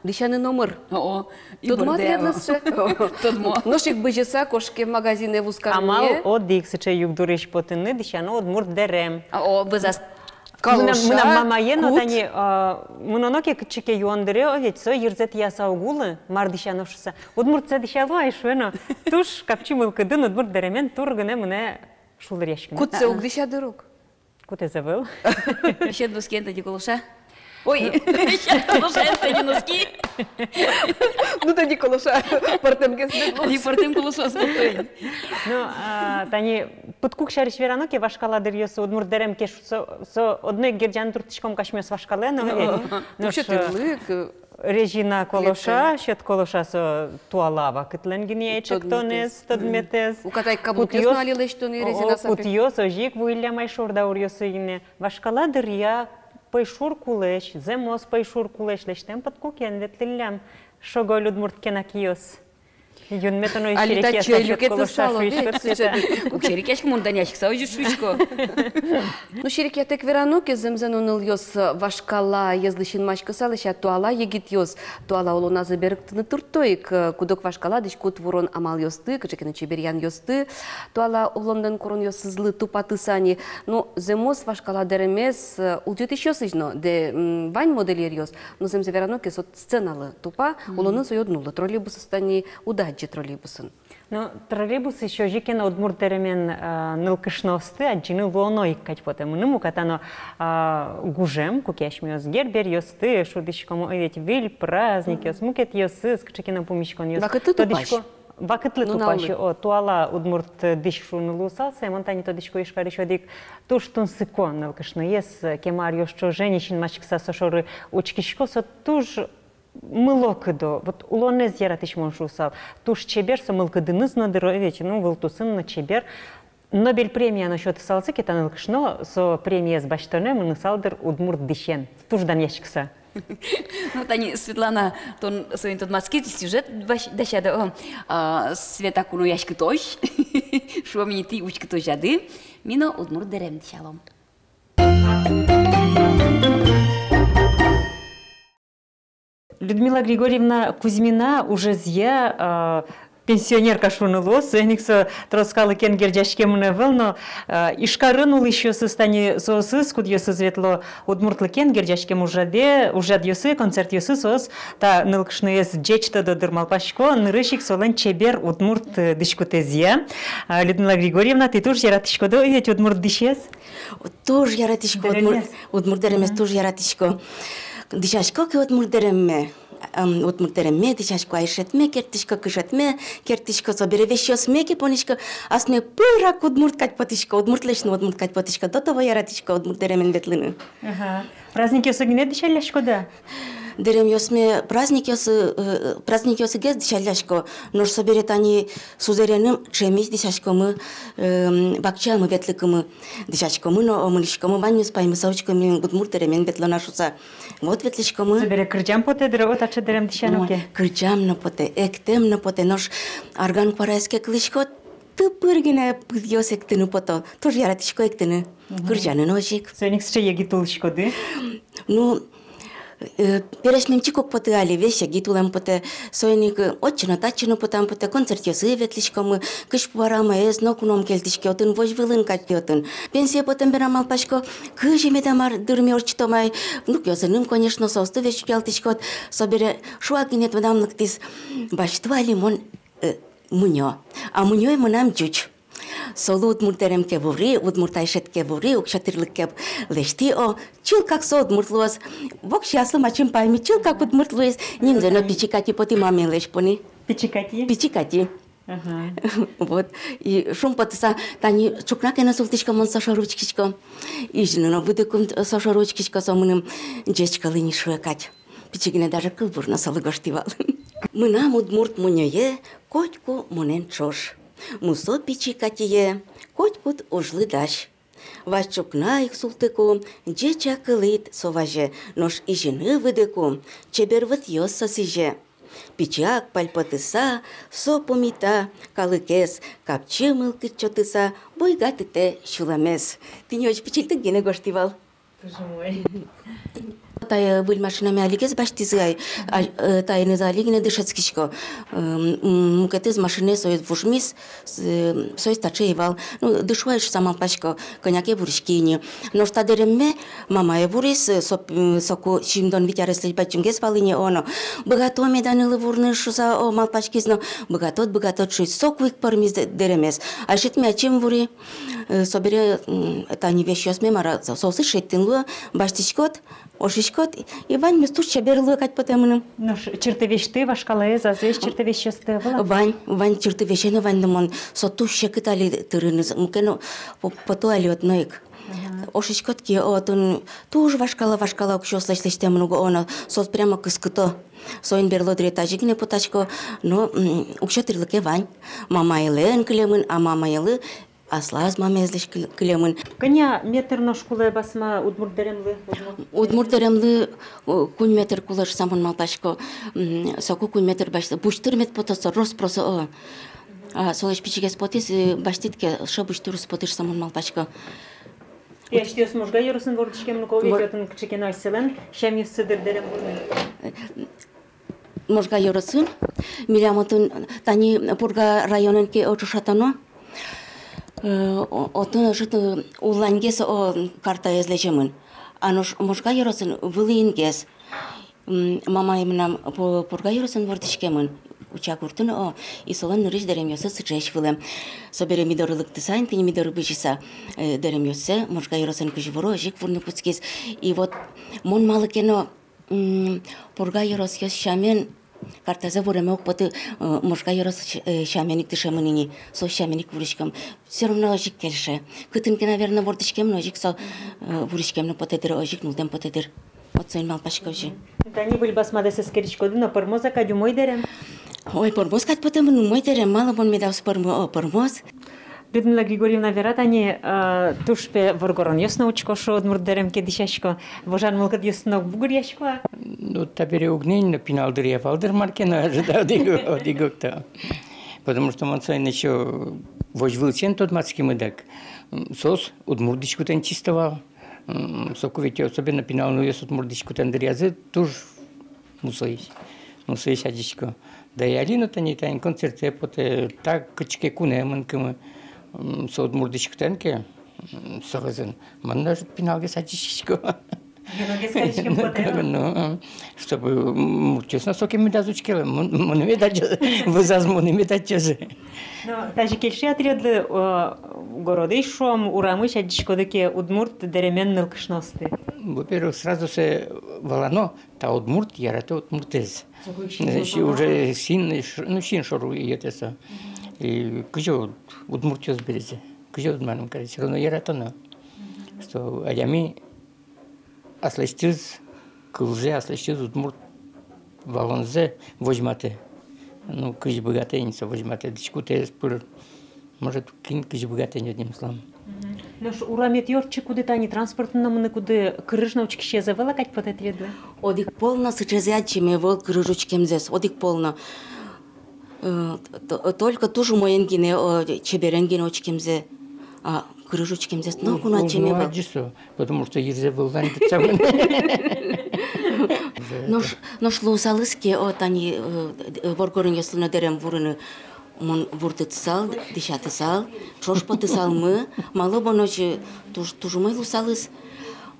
Дӥсяны номыр. О, тодмат бӧрдэ, ядлысьсэ. Тодмо. Нош ик бызьыса кошкем магазинэ вузкарме. Амал одӥг сыӵе югдурысь потыны, дӥсяны удмурт дэрем. О, вӧзаз. Мынам, калоша, мынам мамае но кут. Тани, а, мыноно ке кытчы ке юон дыре, о, ведь со йырзэ тӥяса уг улы, мар дӥсяно шуса. Удмуртсэ дӥсяло ай, шуэ но. Туж капчи мылкыдын удмурт дэремен тур гинэ мынэ шулдыръяськыны. Кутсэ уг дӥся дыр ук. Кутэз ӧвӧл. Сьӧд носки эн тӧдьы, калоша. Ой, сьӧд калоша эн тӧдьы, носки. Ну, тӧдьы, калоша. Пӧртэмгес мед луоз. Али пӧртэм калоша, смотри. Ну, а, тани пыдкук сярысь верано ке, вашкала дыръёсы, удмурт дэрем ке шуса, со одно ик герӟаны турттӥськом ке асьмеос вашкалаен но, ну, ведь. Ну, нош, э, резина калоша, сьӧд калоша со туала вакытлэн гинэ ай чектонэз, тодметэз. Уката ик каблукъёс но али лэсьтоно ай резина сапег. Кутъёс, озьы ик вуиллям ай шордауръёсы гинэ. Вашкала дыръя пӧйшур кулэсь, зэмос пӧйшур кулэсь лэсьтэм пыдкукен ветлӥллям. Шоголь удмурт кенакъёс. Юнме тон но. Али та чай люкетыз сало, ведь. Уг серекъяськы, мон данъяськыса озьы шуисько. Ну, серекъятэк верано ке, зэмзэ но нылъёс вашкалаезлы синмаськыса лэся, туала егитъёс туала улоназы берыктыны туртто ик, э, куд-ог вашкала дӥськут вурон амалъёсты, кыӵе ке но чеберъянъёсты туала улонлэн куронъёсызлы тупатыса ни. Ну, зэмос вашкала дэремез, э, улӟытӥсьёсыз но, де, м, вань модельеръёс, но зэмзэ верано ке, со сценалы тупа, улонын со одно нуллэ, троллейбусэз тани уд адӟы троллейбусын. Ну, троллейбусысь озьы ке но удмурт дэремен, а, нылкышноосты адӟыны луоно ик кадь потэ. Мыным уката но, а, гужем, куке асьмеос Герберъёсты шудӥськом, ой, ведь, выль праздникъёс, мукетъёсыз, кыӵе ке но пумиськонъёс. Вакытлы тупась. Вакытлы тупась, о, туала удмурт дӥсь шуыны луысал сое. Мон тани тодӥсько, Ижкарысь одӥг туж тунсыко нылкышноез, кема аръёс ӵоже ни синмаськыса со шоры учкисько, со туж мылокыдо, вот улонэз яратӥсь, мон шуысал. Туж чебер, со мылкыдыныз но дыр, о, ведь, ну, вылтусын но чебер. Нобель премия но сётысалзы ке та нылкышно, со премиез басьтонэ мынысал дыр удмурт дӥсен. Туж данъяськыса. Ну, тани, Светлана, тон соин тодматскид, сюжет дась-, дасяды, о, а, Света кунояськытозь. Шуом ини, тӥ учкытозяды. Ми но удмурт дэрем дӥсялом. Людмила Григорьевна Кузьмина ужезъя, а, пенсионерка шуыны луоз, соин ик со трос калыкен герӟаськемын ӧвӧл, но, а, Ижкарын улӥсьёсыз тани, соосыз, кудъёсыз ветло удмуртлыкен герӟаськем ужрадэ, ужрадъёсы, концертъёсы, соос та нылкышноез ӟеч тодо дыр, малпасько, нырысь ик солэн чебер удмурт, э, дӥськутэзъя. А, Людмила Григорьевна, тӥ туж яратӥськоды ведь удмурт дӥсез? Туж яратӥсько удмурт, удмурт дэремез туж яратӥсько. Дӥсясько ке удмурт дэремме, ам, удмурт дэремме дӥсясько, айшетме керттӥсько, кышетме керттӥсько, собере вещьёсме ке понӥсько, асме пырак удмурт кадь потӥсько, удмуртлэсь но удмурт кадь потӥсько, до того яратӥсько удмурт дэремен ветлыны. Ага. Праздникъёсы гинэ дӥсялляськоды-а? Дэремъёсме праздникъёсы, э, праздникъёсыгес дӥсяллясько, нош собере тани сузэреным ӵемысь дӥсяськомы, э, бакчаямы ветлыкымы. Дӥсяськомы но, о, мынӥськомы, ваньмыз паймыса учкомы, удмурт дэремен ветло на шуса. Вот ветлӥськомы. Собере кырӟам потэ дыр, о, таӵе дэрем дӥсяно ке. Кырӟам но потэ, эктэм но потэ, нош арган куараез ке кылӥськод, тыпыр гинэ пыдъёс эктыны пото. Туж яратӥсько эктыны. Мгм. Кырӟаны но озьы ик. Соин ик сыӵе егит улӥськоды? Ну, э, пересьмем чик уг поты али, весь егит улэм потэ. Соин ик, э, отчы но, татчы но потам потэ, концертъёсы ветлӥськомы, кызьпу арамаез ноку но ум кельтӥське отын, возь вылын кадь отын. Пенсие потэм берам малпасько, кызьы меда мар дырме ортчытом ай, внукъёсыным, конечно, соосты весь утялтӥськод, собере шуак гинэ тодам лыктӥз, басьто али мон, э, мунё. А мунёе мынам ӟуч. Солы удмурт дэрем ке вури, удмурт айшет ке вури, уксё тӥрлык ке лэсьтӥ, о, чылкак со удмурт луоз. Воксё аслым ачим пайми, чылкак удмурт луиз. Нимзэ но Пичи Кати поти, мамиелэсь пони. Пичи Кати? Пичи Кати. Ага. Вот. И шумпотыса, тани ӵукна ке но султӥсько, мон со шоры учкисько. Изьыны но выдыку, со шоры учкисько, со мыным ӟеч кыл ини шуэ кадь. Пичи гинэ даже кылбур но солы гожтӥ вал. Мынам удмурт мунёе котьку монэн ӵош. Мусо Пичи Катие котькуд ужлы дась. Вазь ӵукна ик султыку, ӟеч-а кылӥд со вазе, нош изьыны выдыку, чебер вӧтъёс со сӥзе. Пичиак пальпотыса, со пумита калыкез, капчи мылкыд сётыса, буйгатытэ сюлэмез. Тӥни озьы пичильтык гинэ гожтӥ вал. Тае выль машинаме алигес басьтӥзы ай, а, э, таеныз али гинэ дышетскисько. М, м, мукетыз машинаез соиз вужмиз, с-, э, соиз таӵе ӧй вал. Ну, дышо ай шуса малпасько, кӧня ке вуриськи ини. Нош та дэремме мамае вуриз, э, со-, м, соку сизьымдон вить аресысь бадӟымгес вал ини, о, но. Быгато меда нылы вурыны шуса, о, малпаськиз но, быгатод, быгатод шуиз, соку ик пӧрмиз дэ-, дэремез. Асьмеос ачим вури, э, собере, м, тани вещьёсме мар-а, со-, соосыз шедьтыны луэ, басьтӥськод, ошиськод, и ваньмыз туж чебер луэ кадь потэ мыным. Нош чыртывесьты вашкалаез, азвесь чыртывесьёсты ӧвӧл-а? Вань, вань, чыртывесе но вань но мон, со туж секыт али тырыны, мукет но по-, пото али одно ик. Ага. Ошиськод ке, отын туж вашкала, вашкала уксёослэсь лэсьтэмын уго, о, но соос прямо кыскыто. Соин берло дыре тазьы гинэ потасько, но, м, уксё тӥрлыке вань. Мамаелэн кылемын, а мамаелы аслаз мамаезлэсь кыл-, кылемын. Кӧня метр нош кулэ басма удмурт дэремлы? Удмурт дэремлы, о, куинь метр кулэ шуса мон малпасько. М, соку куинь метр басьтэ, бусьтыр мед потоз со, рос-прос, о. А солэсь пичигес потӥз, э, басьтӥд ке, сыӵе бусьтыр уз поты шуса мон малпасько. Пияшъёс Можга ёросын вордӥськемын ук, ведь отын кыӵе ке но асьсэлэн сямъёссы дыр дэрем вуыны. Можга ёросын, милям отын, тани Пурга районын ке ӵошатоно, э, о-, отын ӧжыт, э, улланьгес, о, картаез лэземын. А нош Можга ёросын вылӥынгес. М, мамае мынам Пу-, Пурга ёросын вордӥськемын, Учагуртын, о, и солэн нырысь дэремъёсыз сыӵеесь вылэм. Собере ми доры лыктыса, ин тӥни ми доры бызьыса, э, дэремъёссэ Можга ёросын кызьы вуро, озьы ик вурыны кутскиз. И вот мон малы ке но, м, Пурга ёросъёс сямен картазэ вуреме уг поты, э, Можга ёрос, э, сямен ик дышемын ини, со сямен ик вуриськом. Всё равно озьы ик кельше. Кытын ке, наверно, вордӥськем но, озьы ик со, э, вуриськем но потэ дыр, озьы ик нултэм потэ дыр. Вот соин малпасько озьы. Тани выль басмадэс эскериськоды но, пӧрмоз-а кадь умой дэрем? Ой, пӧрмоз кадь потэмын, умой дэрем, малы бон медаз пӧрмы, о, пӧрмоз. Людмила Григорьевна, вера тани, э, туж пе воргоронъёс но учко, шуо, удмурт дэрем ке дӥсясько, вожан мылкыдъёсты но уг бугыръясько-а? Ну, табере уг ни, но пинал дыръя вал дыр мар ке но, ожидал одӥг, одӥг-ог та. Потому что мон соин ещё возь вылысен тодматскемын дак. М, соос удмурт дӥськутэн чисто вал. М, соку ведь особенно пинал нылъёс удмурт дӥськутэн дыръязы туж мусоесь, мусоесь адӟисько. Да и али но тани, тани концертэ потэ, так кытчы ке кунэ мынкымы, м, со удмурт дӥськутэн ке, м, со вӧзын. Мон даже пиналгес адӟиськисько. Геногес кариськем потэ. Ну, чтобы, м, муртъёс но соку медаз учкелэ, мон, монэ мед адӟозы, вӧзаз монэ мед адӟозы. Но тазьы кельше-а тӥледлы, э, городысь, шуом, урамысь адӟиськоды ке удмурт дэремен нылкышноосты? Во-первых, сразу сое валано, та удмурт яратэ удмуртэз. Соку ик син шоры. Уже син, ш-, ну, син шоры йӧтэ со. Мгм. И кызьы уд-, удмуртъёс бере, кызьы уд мыным каре, всё равно яратоно. Мгм. Что адями аслэсьтыз кылзэ, аслэсьтыз удмурт валанзэ возьматэ. Ну, кызьы быгатэ ини со возьматэ, дӥськутэз пыр. Может, кин кызьы быгатэ ини, одним словом. Мгм. Нош урамет ортчыкуды, тани транспортын но мыныкуды, кырыж но учкисез ӧвӧл-а кадь потэ тӥледлы? Одӥг пол но сыӵезэ адӟеме ӧвӧл, кырыж учкемзэс, одӥг пол но. Э, т-, т-, только туж умоен гинэ, о, чеберен гинэ учкемзэ. А кырыж учкемзэс но ку но адӟеме ӧвӧл. Адӟи со, потому что йырзэ выллань дытсамын. Нош, нош луысалыз ке, о, тани, э, э, воргоронъёслы но дэрем вурыны, мон вурдытысал, дӥсятысал, ӵош потысалмы, малы бон озьы, туж, туж умой луысалыз.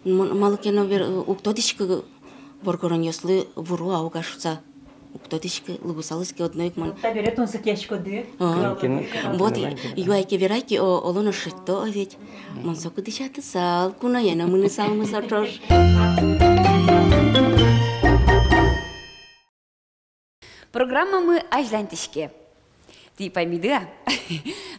Мон малы ке но вер-, э, уг тодӥськы, воргоронъёслы вуро-а, уг-а шуса. Уг тодӥськы, луысалыз ке, одно ик мон. Табере тунсыкъяськоды. А. Кин, кин, вот, кин, кин. Юай ке, верай ке, о, оло но шедьто, о, ведь. Мон соку дӥсятысал, куное но мынысалмы со ӵош. Программамы азьланьтӥське. Тӥ паймиды-а?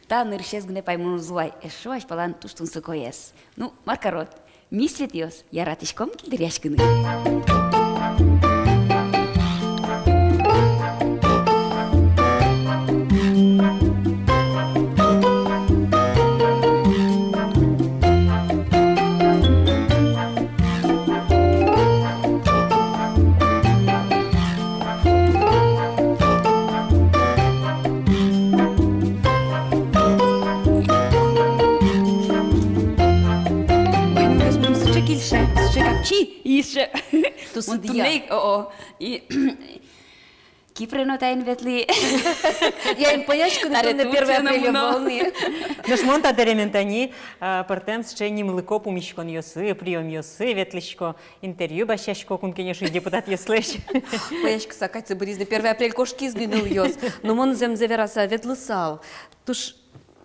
Та нырысез гинэ паймон уз луы ай, эшшо азьпалан туж тунсыкоез. Ну, мар карод, ми, светъёс, яратӥськом кылдыръяськыны. Ой, ну, мыным сыӵе кельше. Чи, ишь. Тусыдъя. Мон туннэ ик, о-о. И Кипре но таин ветлӥ. Я ин пояськыны, таре туннэ первой апреля волны. Нош мон та дэремен тани, а, пӧртэм сыӵе нимлыко пумиськонъёсы, приёмъёсы ветлӥсько, интервью басьясько Кун Кенешысь депутатъёслэсь. Пояськыса кадь собере изьыны первой апрель кошкиз ни нылъёс. Но мон зэмзэ вераса ветлысал. Туж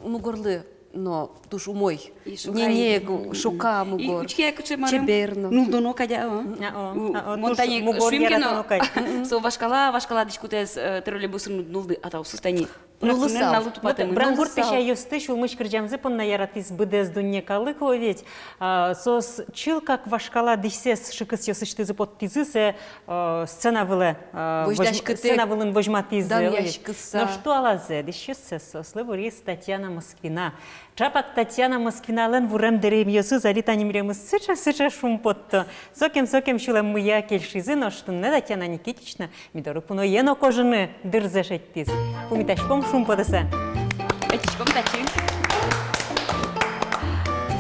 мугорлы но туж умой. И шука. Не, не, ик, ку-, шука мугор. И учке, кыӵе марым. Чебер но. Нулдоно кадь, а? А, о, у, а, о, мон туж тани мугор шуим ке но, яратоно кадь. Со вашкала, вашкала дӥськутэз, э, троллейбусын нуллы, а таосыз тани. Нуллысал. Нуллысал. Брангурт песяйёсты, сюлмысь кырӟамзы понна яратӥз быдэс дунне калык, о ведь. А, соос чылкак вашкала дӥсьсэс шыкысъёсысьтызы поттӥзы сэ, э, сцена вылэ, э, возьм-, возьдаськытэк, сцена вылын возьматӥзы, о ведь. Данъяськыса. Нош туалазэ дӥсьёссэс соослы вуриз Татьяна Москвина. Чапак Татьяна Москвиналэн вурем дэремъёсыз али тани милемыз сыӵе, сыӵе шумпотто. Сокем, сокем сюлэммыя кельшизы, нош туннэ Татьяна Никитична ми доры пуноен но кожыны дырзэ шедьтӥз. Пумитаськом шумпотыса. Ӧтиськом татчы.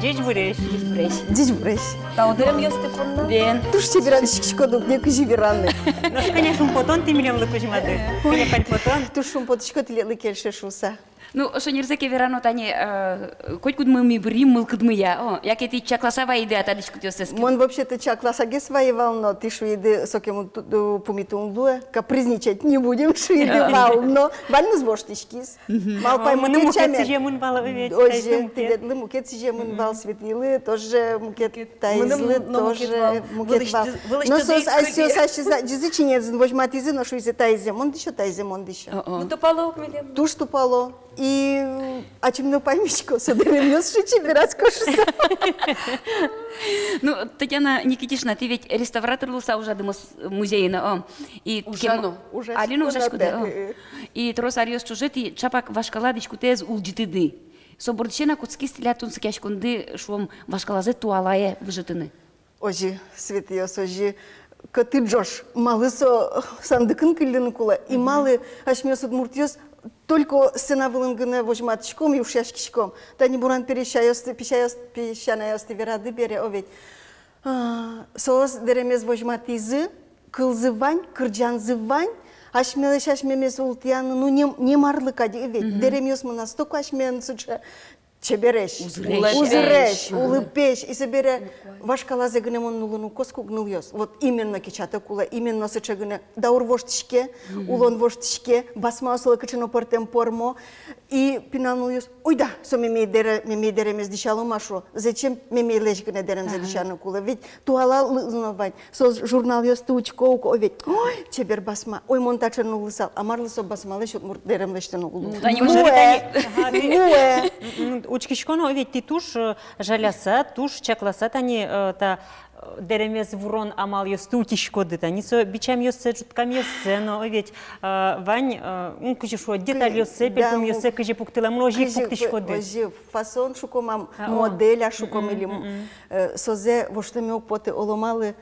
Ӟечбуресь. Ӟечбуресь. Ӟечбуресь. Тау дэремъёсты понна. Бен. Туж чебер адӟиськиськод ук, не кызьы вераны. Нош кӧня шумпотон тӥ милемлы кузьмады. Кӧня пальпотон. Туж шумпотӥсько тӥледлы кельше шуыса. Ну, шонерзэ ке верано, тани, э, котькудмы ми бырйим мылкыдмыя, о, яке тӥ чакласа вайиды-а та дӥськутъёссэс ке? Мон вообще-то чакласагес вайи вал, но тӥ шуиды, сокем ут-, у-, пумит ум луэ, капризничать не будем, шуиды вал, но ваньмыз воштӥськиз. Мгм. Малпай, о, мыным мукет мукет сямен. Сӥземын вал, ведь, озьы, таизлы мукет. Тӥледлы мукет сӥземын вал, мгм, Светлилы тоже мукет. Мукет. Таизлы мыным но тоже мукет вал. Мукет вал. Вылысь-, вылысь но соос асьсэос ачиз-, ачиз ӟизы чиньыезын возьматӥзы, но шуизы: таизэ мон дӥсё, таизэ мон дӥсё. О-о. Ну, тупало ук милем. Туж тупало. И ачим но паймисько, со дэремъёс сыӵе чеберъясько шуыса. Ну, Татьяна Никитична, тӥ ведь реставратор луыса ужады мос-, музейын, о. И ужано. Али но ужаськоды, о. И трос аръёс ӵоже тӥ чапак вашкала дӥськутэз улӟытӥды. Со бордысен-а кутскиз тӥляд тунсыкъяськонды, шуом, вашкалазэ туалае выжытыны? Озьы, Светаос, озьы, кӧты ӝож, малы со сандыкын кылльыны кулэ, и малы асьмеос, удмуртъёс, только сцена вылын гинэ возьматӥськом и ушъяськиськом. Тани буран пересьёсты, песяйёс-, песянаосты верады бере, о ведь. А, соос дэремез возьматӥзы, кылзы вань, кырӟанзы вань, асьмелэсь асьмемес ултӥяны, ну, не, не марлы кадь, и ведь. Мгм. Дэремъёс мынастыку асьмеын сыӵе чебересь, узыресь, узыресь, улэпесь. Улэпесь. И собере вашкалазэ гинэ мон нуллыны уг коску ук, нылъёс. Вот именно кичатэ кулэ, именно сыӵе гинэ. Даур воштӥське, мгм, улон воштӥське, басмаос оло кыӵе но пӧртэм пормо. И пинал нылъёс: ойда, со мемей дэре-, мемей дэремез дӥсялом-а, шуо. Зачем мемейлэсь гинэ дэремзэ, ага, дӥсяны кулэ? Ведь туалалы но вань. Соос журналъёсты учко ук, о ведь. Ой, чебер басма. Ой, мон таӵе нуллысал. А марлы со басмалэсь удмурт дэрем лэсьтыны уг луы? Ну, тани, муэ, муэ. Ага, тӥ-, муэ. М, м, учкисько но, о ведь, тӥ туж, э, жаляса, туж чакласа тани, э, та, э, дэремез вурон амалъёсты утиськоды. Тани со бичамъёссэ, ӝуткамъёссэ но, о ведь, э, вань, э, м, кызьы шуо, детальёссэ, пельпумъёссэ кызьы пуктылэмын, озьы ик пуктӥськоды. Озьы фасон шуком, а, модель-а шуком, мгм, или, мгм, э, созэ воштэме уг поты, оло малы.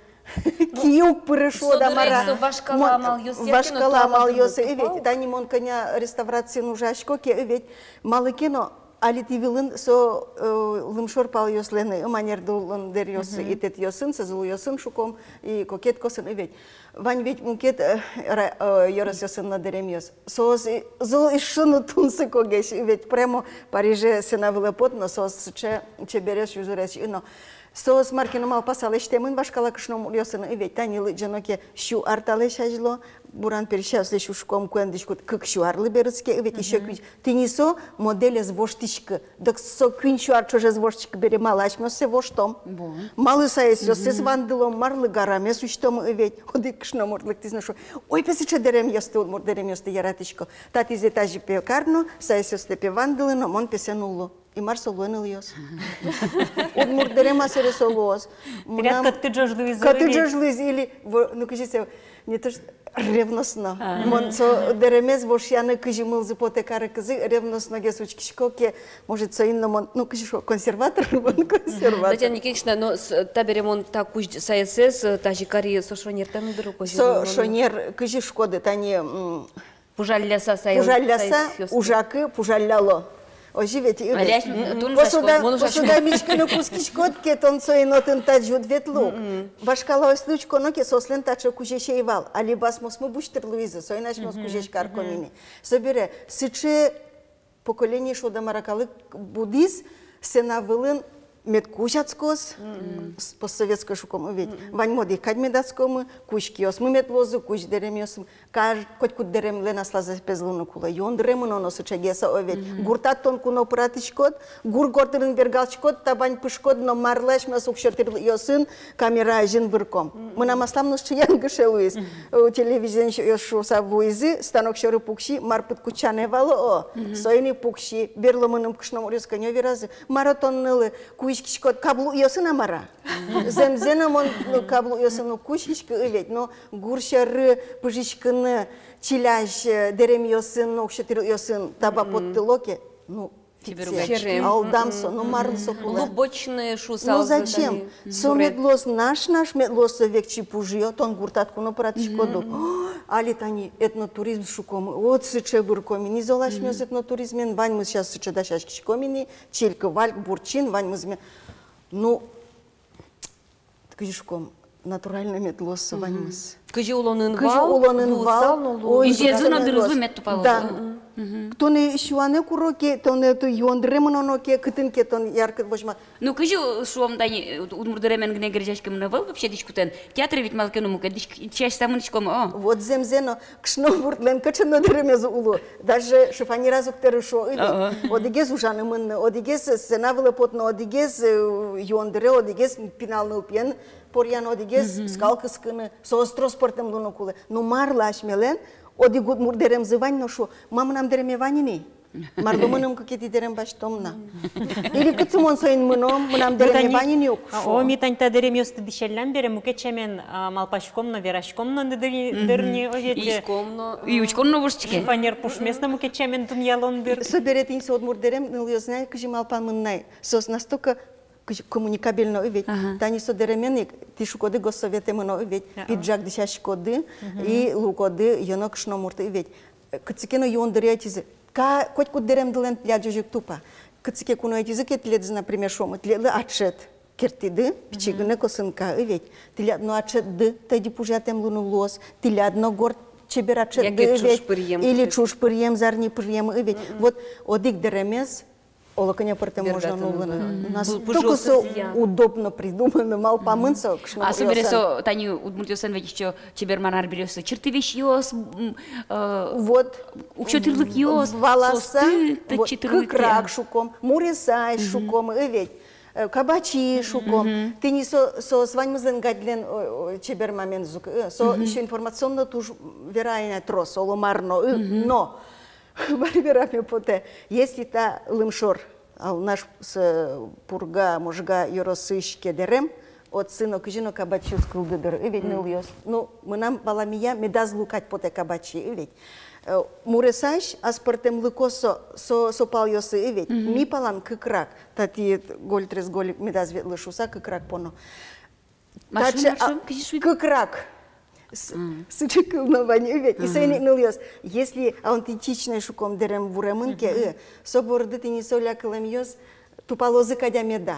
Киы уг пыры, шуод-а, мар-а. Со дыръя со вашкала амалъёс, вашкала амалъёс, и ведь. Тани мон кӧня реставрациын ужасько ке, и ведь, малы ке но али тӥ вылын со, э, лымшор палъёслэн, э, манердулын дэръёс, мгм, и тэтъёсын, сызылъёсын шуком, и кокетъёсын, и ведь. Вань ведь мукет, э, ра-, э, ёросъёсын но дэремъёс. Соос и, зол ишшо но тунсыкогес, и ведь, прямо Париже сцена вылэ пот но, соос сыӵе чебересь, узыресь, и но. Соос мар ке но малпаса лэсьтэмын вашкала кышномуртъёсын, и ведь, тани лыдӟоно ке, сю ар талэсь азьло, буран пересьёслэсь ужком куэн дӥськут кык сю арлы берытске, и ведь, ещё кызь. Тӥни со моделез воштӥськы. Дак со куинь сю ар ӵожез воштӥськы бере, малы асьмеос сое воштом? Бон. Малы саесъёссэс вандылом, марлы гарамез усьтом, и ведь. Одӥг кышномурт лыктӥз но шуэ: ой, пе, сыӵе дэремъёсты, удмурт дэремъёсты яратӥсько. Татӥзэ тазьы, пе, кар но, саесъёсты, пе, вандылы но, мон, пе, сое нулло. И мар со луэ, нылъёс? Удмурт дэрем-а сэре со луоз? Мынам кӧты ӝож луиз, кӧты ӝож луиз, или, во-, ну, кызьы сое, не то что ревностно. А. Мон со дэремез вошъяны кызьы мылзы потэ карыкызы, ревностногес учкисько ке, может, соин но мон, ну, кызьы шуо, консерватор, мон консерватор. Татьяна Никитична, но с-, табере мон та кузь саесэс, э, тазьы кари, со шонертэм дыр ук, озьы. Со шонер, кызьы шуиськоды, тани, м, пужалляса саес-, пужалляса, саесъёсты. Ужакы пужалляло. Озьы ведь, э, Али ведь. Асьме, мгм, тунсыко, посуда, мон ужасько. Посуда миськыны кутскиськод ке, тон соин отын тадӟуд ветло. Мгм. Вашкалаосты учконо ке, соослэн таӵе кузесь ӧй вал. Али басмосмы буштыр луизы, соин асьмеос кузесь карком ини. Собере сыӵе поколение, шуод-а мар-а, калык будӥз, сцена вылын мед кузь адскоз, с-, постсоветской шуком, э, ведь. Ваньмы одӥг кадь мед адскомы, кузь киосмы мед луозы, кузь дэремъёсмы. Каж-, котькуд дэремлэн аслаз эпезлы но кулэ. Юондыре мыноно сыӵегес, о, ведь. Гуртад тон ку но пыратӥськод, гур котырын бергалчкод, табань пышкод, но марлы асьмеос уксё тӥрлыкъёсын камера азьын вырком. Мынам аслам но сыӵе янгыше луиз. Э, телевизионщикъёс шуса вуизы, станок сьӧры пукси, мар пыдкутчаны вал, о, соин ик пукси. Берло мыным кышномуртъёс кӧня веразы: мар-о тон, нылы, куиськиськод каблукъёсын-а, мар-а? Зэмзэ но мон, ну, каблукъёсын уг куиськиськы, э, ведь, но гур сьӧры пыжиськыны чилязь, э, дэремъёсын, ну, уксё тӥрлыкъёсын таба поттыло ке, ну, фиксия. Чебер ук. Чебер. Алдам со, ну, марлы со кулэ. Лубочные шуса. Ну, зачем? Со мед луоз наш-наш, мед луоз со векчи пужъё, тон гуртад ку но пыратӥськод ук. Али тани этнотуризм шуком, вот сыӵе вырком ини зол асьмеос этнотуризмен, ваньмыз сейчас сыӵе дасяськиськом ини, чильк-вальк, бурчин, ваньмыз ме-, ну, кызьы шуком, натуральной мед луоз со ваньмыз. Кызьы улонын вал, кызьы улонын вал, вуысал но луоз. Ой, интыязы но дырызлы мед тупалоз. Да. Тонэ сюаны куро ке, тонэ ту юондыре мыноно ке, кытын ке тон яркыт возьма. Ну, кызьы шуом, тани, э, удмурт дэремен гинэ герӟаськемын ӧвӧл, вообще дӥськутэн. Театре ведь малы ке но мукет дӥсь-, дӥсяськыса мынӥськом, о. Вот зэмзэ но, кышномуртлэн кыӵе но дэремез уло. Даже шифоньераз уг тэры, шуо, ой, ведь. Ага. Одӥгез ужаны мынны, одӥгез сцена вылэ потыны, одӥгез, э, юондыре, одӥгез пинал нылпиен поръяны, одӥгез скал кыскыны, соос трос пӧртэм луыны кулэ. Ну, марлы асьмелэн одӥг удмурт дэремзы вань но, шуо, ма, мынам дэреме вань ини. Марлы мыным кыкетӥ дэрем басьтом на? Или кытчы мон соин мыном, мынам дэреме вань ини ук, шуо. О, ми тани та дэремъёсты дӥсяллям бере, мукет сямен, а, малпаськом но, вераськом но, дыр ни, дыр ни, о, ведь. И учком но, и учком но воштӥське. Шифоньер пушмес но мукет сямен дунъялом, дыр. Собере тӥни со удмурт дэрем, нылъёс, знай, кызьы малпамын на. Соос настолько кызьы коммуникабельно, ой, ведь. Ага. Тани со дэремен ик, тӥ шукоды, госсоветэ мыно, ой, ведь. Ага. Пиджак дӥсяськоды и луоды ёно кышномурт, ой, ведь. Э, кытчы ке но юондыре ӧтизы. Ка-, котькуд дэремдылэн тӥляд озьы ик тупа. Кытчы ке ку но ӧтизы ке тӥледыз, например, шуом, тӥледлы ачед керттӥды, пичи гинэ косынка, ой, ведь. Тӥляд но ачедды тӧдьы пужъятэм луыны луоз, тӥляд но горд чебер ачедды, ой, ведь. Яке ӵуж пыръем. Или ӵуж пыръем, зарни пыръем, ой, ведь. Вот одӥг дэремез оло кӧня пӧртэм можно нуллыны. Настолько со удобно придумано, малпамын со кышномуртъёслэн. А собере со тани удмуртъёслэн ведь ещё чеберман арбериоссы: чыртывесьёс, м, э, вот, уксё тӥрлыкъёс, валаса, соосты, вот, тэтчы тӥрлык. Кыкрак шуком, муресась шуком, э, ведь, э, кабачи шуком. Тӥни со, соос ваньмызлэн гадьлэн, о, о, чебер маменыз ук, э, со ещё информационно туж верай на трос, оло мар но, э, но Мар вераме потэ, если та лымшор, а, у нас, э, Пурга, Можга ёросысь ке дэрем, отсы но кызьы но кабачиос кылдӥ дыр, ӧвӧл-а, нылъёс? Ну, мынам валамея, медаз лу кадь потэ кабачи, ӧвӧл-а. Э, муресась аспӧртэмлыко со, со, со палъёсы, ӧвӧл-а. Ми палан кыкрак, татӥ гольтрес гольык медаз ветлы шуса, кыкрак поно. Таӵе, а, кыкрак. С-, сыӵе кыл но вань, ӧвӧл-а. И соин ик, нылъёс, если аутентичной шуком дэрем вуремын ке, э, со борды тӥни со лякылэмъёс тупалозы кадь-а, меда.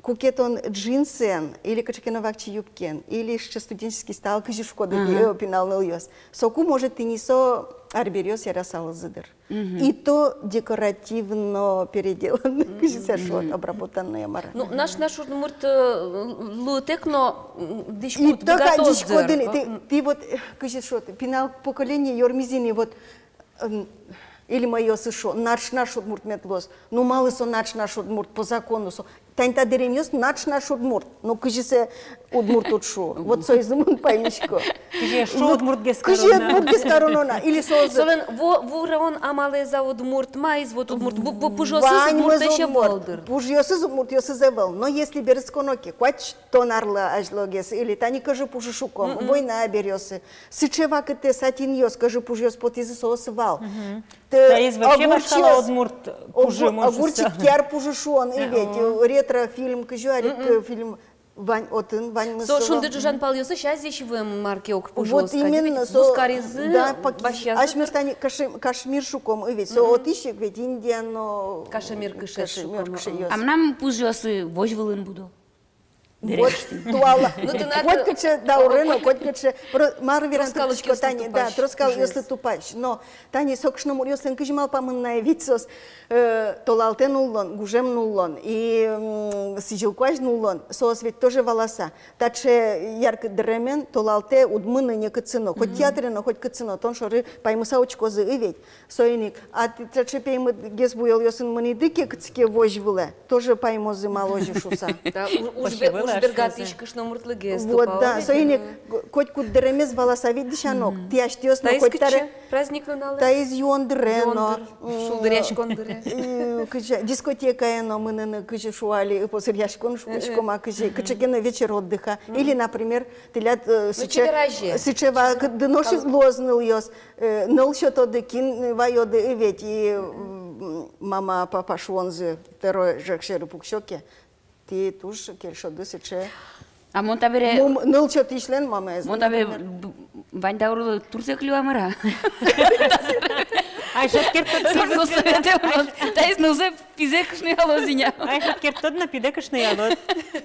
Куке тон джинсен или кыӵе ке но вакчи юбкен, или сыӵе студенческий стал, кызьы шукоды, э, пинал нылъёс, соку, может, тӥни со арбериос ярасалозы дыр. И то декоративно переделанный, кызьы сое шуод, обработанный, мар-а. Ну, наш, наш удмурт, э, луытэк но, м, дӥськут, и то быгатоз дыр. Дӥськут, тӥ, тӥ вот, э, кызьы шуод, пинал поколение ёрмиз ини, вот, эм, Ильмаёсы шуо, наш, наш удмурт мед луоз. Ну, малы со наш, наш удмурт, по закону со. Тани та дэремъёс наш, наш удмурт. Ну, кызьы сое удмурт уд шу? Вот соизы мон паймисько. Кызьы шуо, удмуртгес кароно на. Кызьы удмуртгес кароно на. Или со... Солэн ву-, вуон амалэз-а удмурт, маиз вот удмурт, ву-, ву-, пужыосыз удмуртэсь ӧвӧл дыр. Пужыосыз удмуртъёсыз ӧвӧл. Но если берытсконо ке, куатьтон арлы азьлогес, или тани кӧжы пужы шуком, война беръёсы. Сыӵе вакытэ сатинъёс, кӧжы пужыос потӥзы, соос вал. Таиз вообще вашкала удмурт пужы, огурчик, кияр пужы шуон, и ведь, э, ретрофильм, кызьы арик, э, фильм. Вань, отын ваньмыз со шунды ӝужан палъёсысь Азиысь вуэм, мар ке, ог пужыос. Вот именно, со, бускаризы, да, паки-, басьязы. Асьмеос тани каши-, кашмир шуком, ы, ведь со отысь ик ведь, Индия но. Кашемир кыше, кашемир шуком, кышеёс. А мынам пужыосы возь вылын будо. Вот туала. Ну, тынад, котькыӵе даурын но, котькыӵе, про-, мар вераны турттӥсько тани, да, трос калыкъёслы тупась. Но тани со кышномуртъёслэн кызьы малпамын на, ведь соос, э, толалтэ нуллон, гужем нуллон и, м, сӥзьыл куазь нуллон, соос ведь тоже валаса. Таӵе яркыт дэремен толалтэ уд мыны некытчы но, хоть театре но, хоть кытчы но, тон шоры паймыса учкозы, ы, ведь. Соин ик, а таӵе пеймытгес буёлъёсын мынӥды ке кытчы ке возь вылэ, тоже паймозы, малы озьы шуса. Да, у-, уж бер-, уж бергатӥсь кышномуртлыгес. Вот, да, соин ик, г-, котькуд дэремез валаса ведь дӥсяно ук. Тӥ асьтэос но коть таре праздник нуналэ. Таиз юон дыре но, шулдыръяськон дыре. Э, кызьы дискотекае но мыныны, кызьы шуо али, ы, позыръяськон шуиськом-а, кызьы, кыӵе ке но вечер отдыха. Или, например, тӥляд, э, сыӵе, сыӵе вакытды нош ик луоз, нылъёс, э, ныл сётоды, кин ваёды, ы, ведь, и, м, мама, папа шуонзы, второй ӝӧк сьӧры пуксё ке, тӥ туж кельшоды сыӵе. А мон табере, мум-, ныл сётӥсьлэн мамаез, мон табере, например, б-, вань даурлы турзэ кылио-а, мар-а? Ай, шат керттод. Турзэ кылио. Таиз нылзэ пизэ кышноялоз ини. Ай, шат керттод но пизэ кышноялод.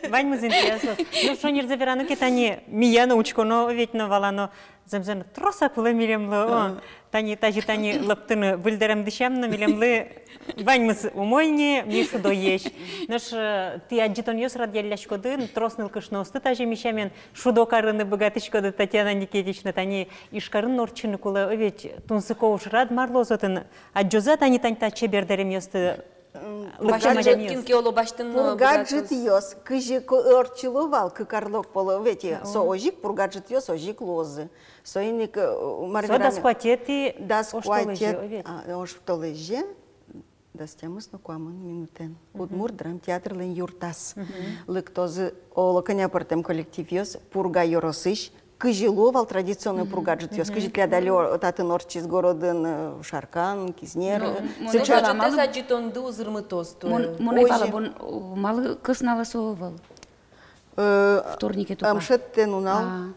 Ваньмыз интыяз. Ну, шонерзэ вераны ке, тани мия но учконо, ведь, но валано. Зэмзэ но трос-а кулэ милемлы, о. Тани, тазьы тани лыктыны, выль дэрем дӥсям но милемлы ваньмыз умой ни, ми шудоесь. Нош, э, тӥ адӟытонъёс радъялляськоды, трос нылкышноосты тазьы ми сямен шудо карыны быгатӥськоды, Татьяна Никитична, тани Ижкарын ортчыны кулэ, о, ведь тунсыко ужрад, мар луоз отын, адӟозы-а тани тань та чебер дэремъёсты? М, лыктэ пурга ӝыт адямиос. Кин ке оло басьтыны но пурга быгатоз. Ӝытъёс, кызьы ко-, ортчыло вал, кык арлы огпол, ведь, со озьы ик, пурга ӝытъёс озьы ик луозы. Соин ик, э, мар вераны. Со дас куатетӥ, дас куатетӥ оштолэзе, о, ведь, а, оштолэзе, дас тямыс но куамын минутэн. Удмурт драмтеатрлэн юртаз лыктозы оло кӧня пӧртэм коллективъёс Пурга ёросысь, кызьы луо вал традиционной Пурга ӝытъёс, кызьы тӥляд али о-, татын ортчиз городын, э, Шаркан, Кизнер, ну, э, мон сыӵе. Ӧй вала, малы адӟытонды узырмытоз туэ. Мон, мон ӧй вала, бон, о, малы кӧснало со ӧвӧл? Э, вторнике только. Ӧм шедьтэ нунал. А.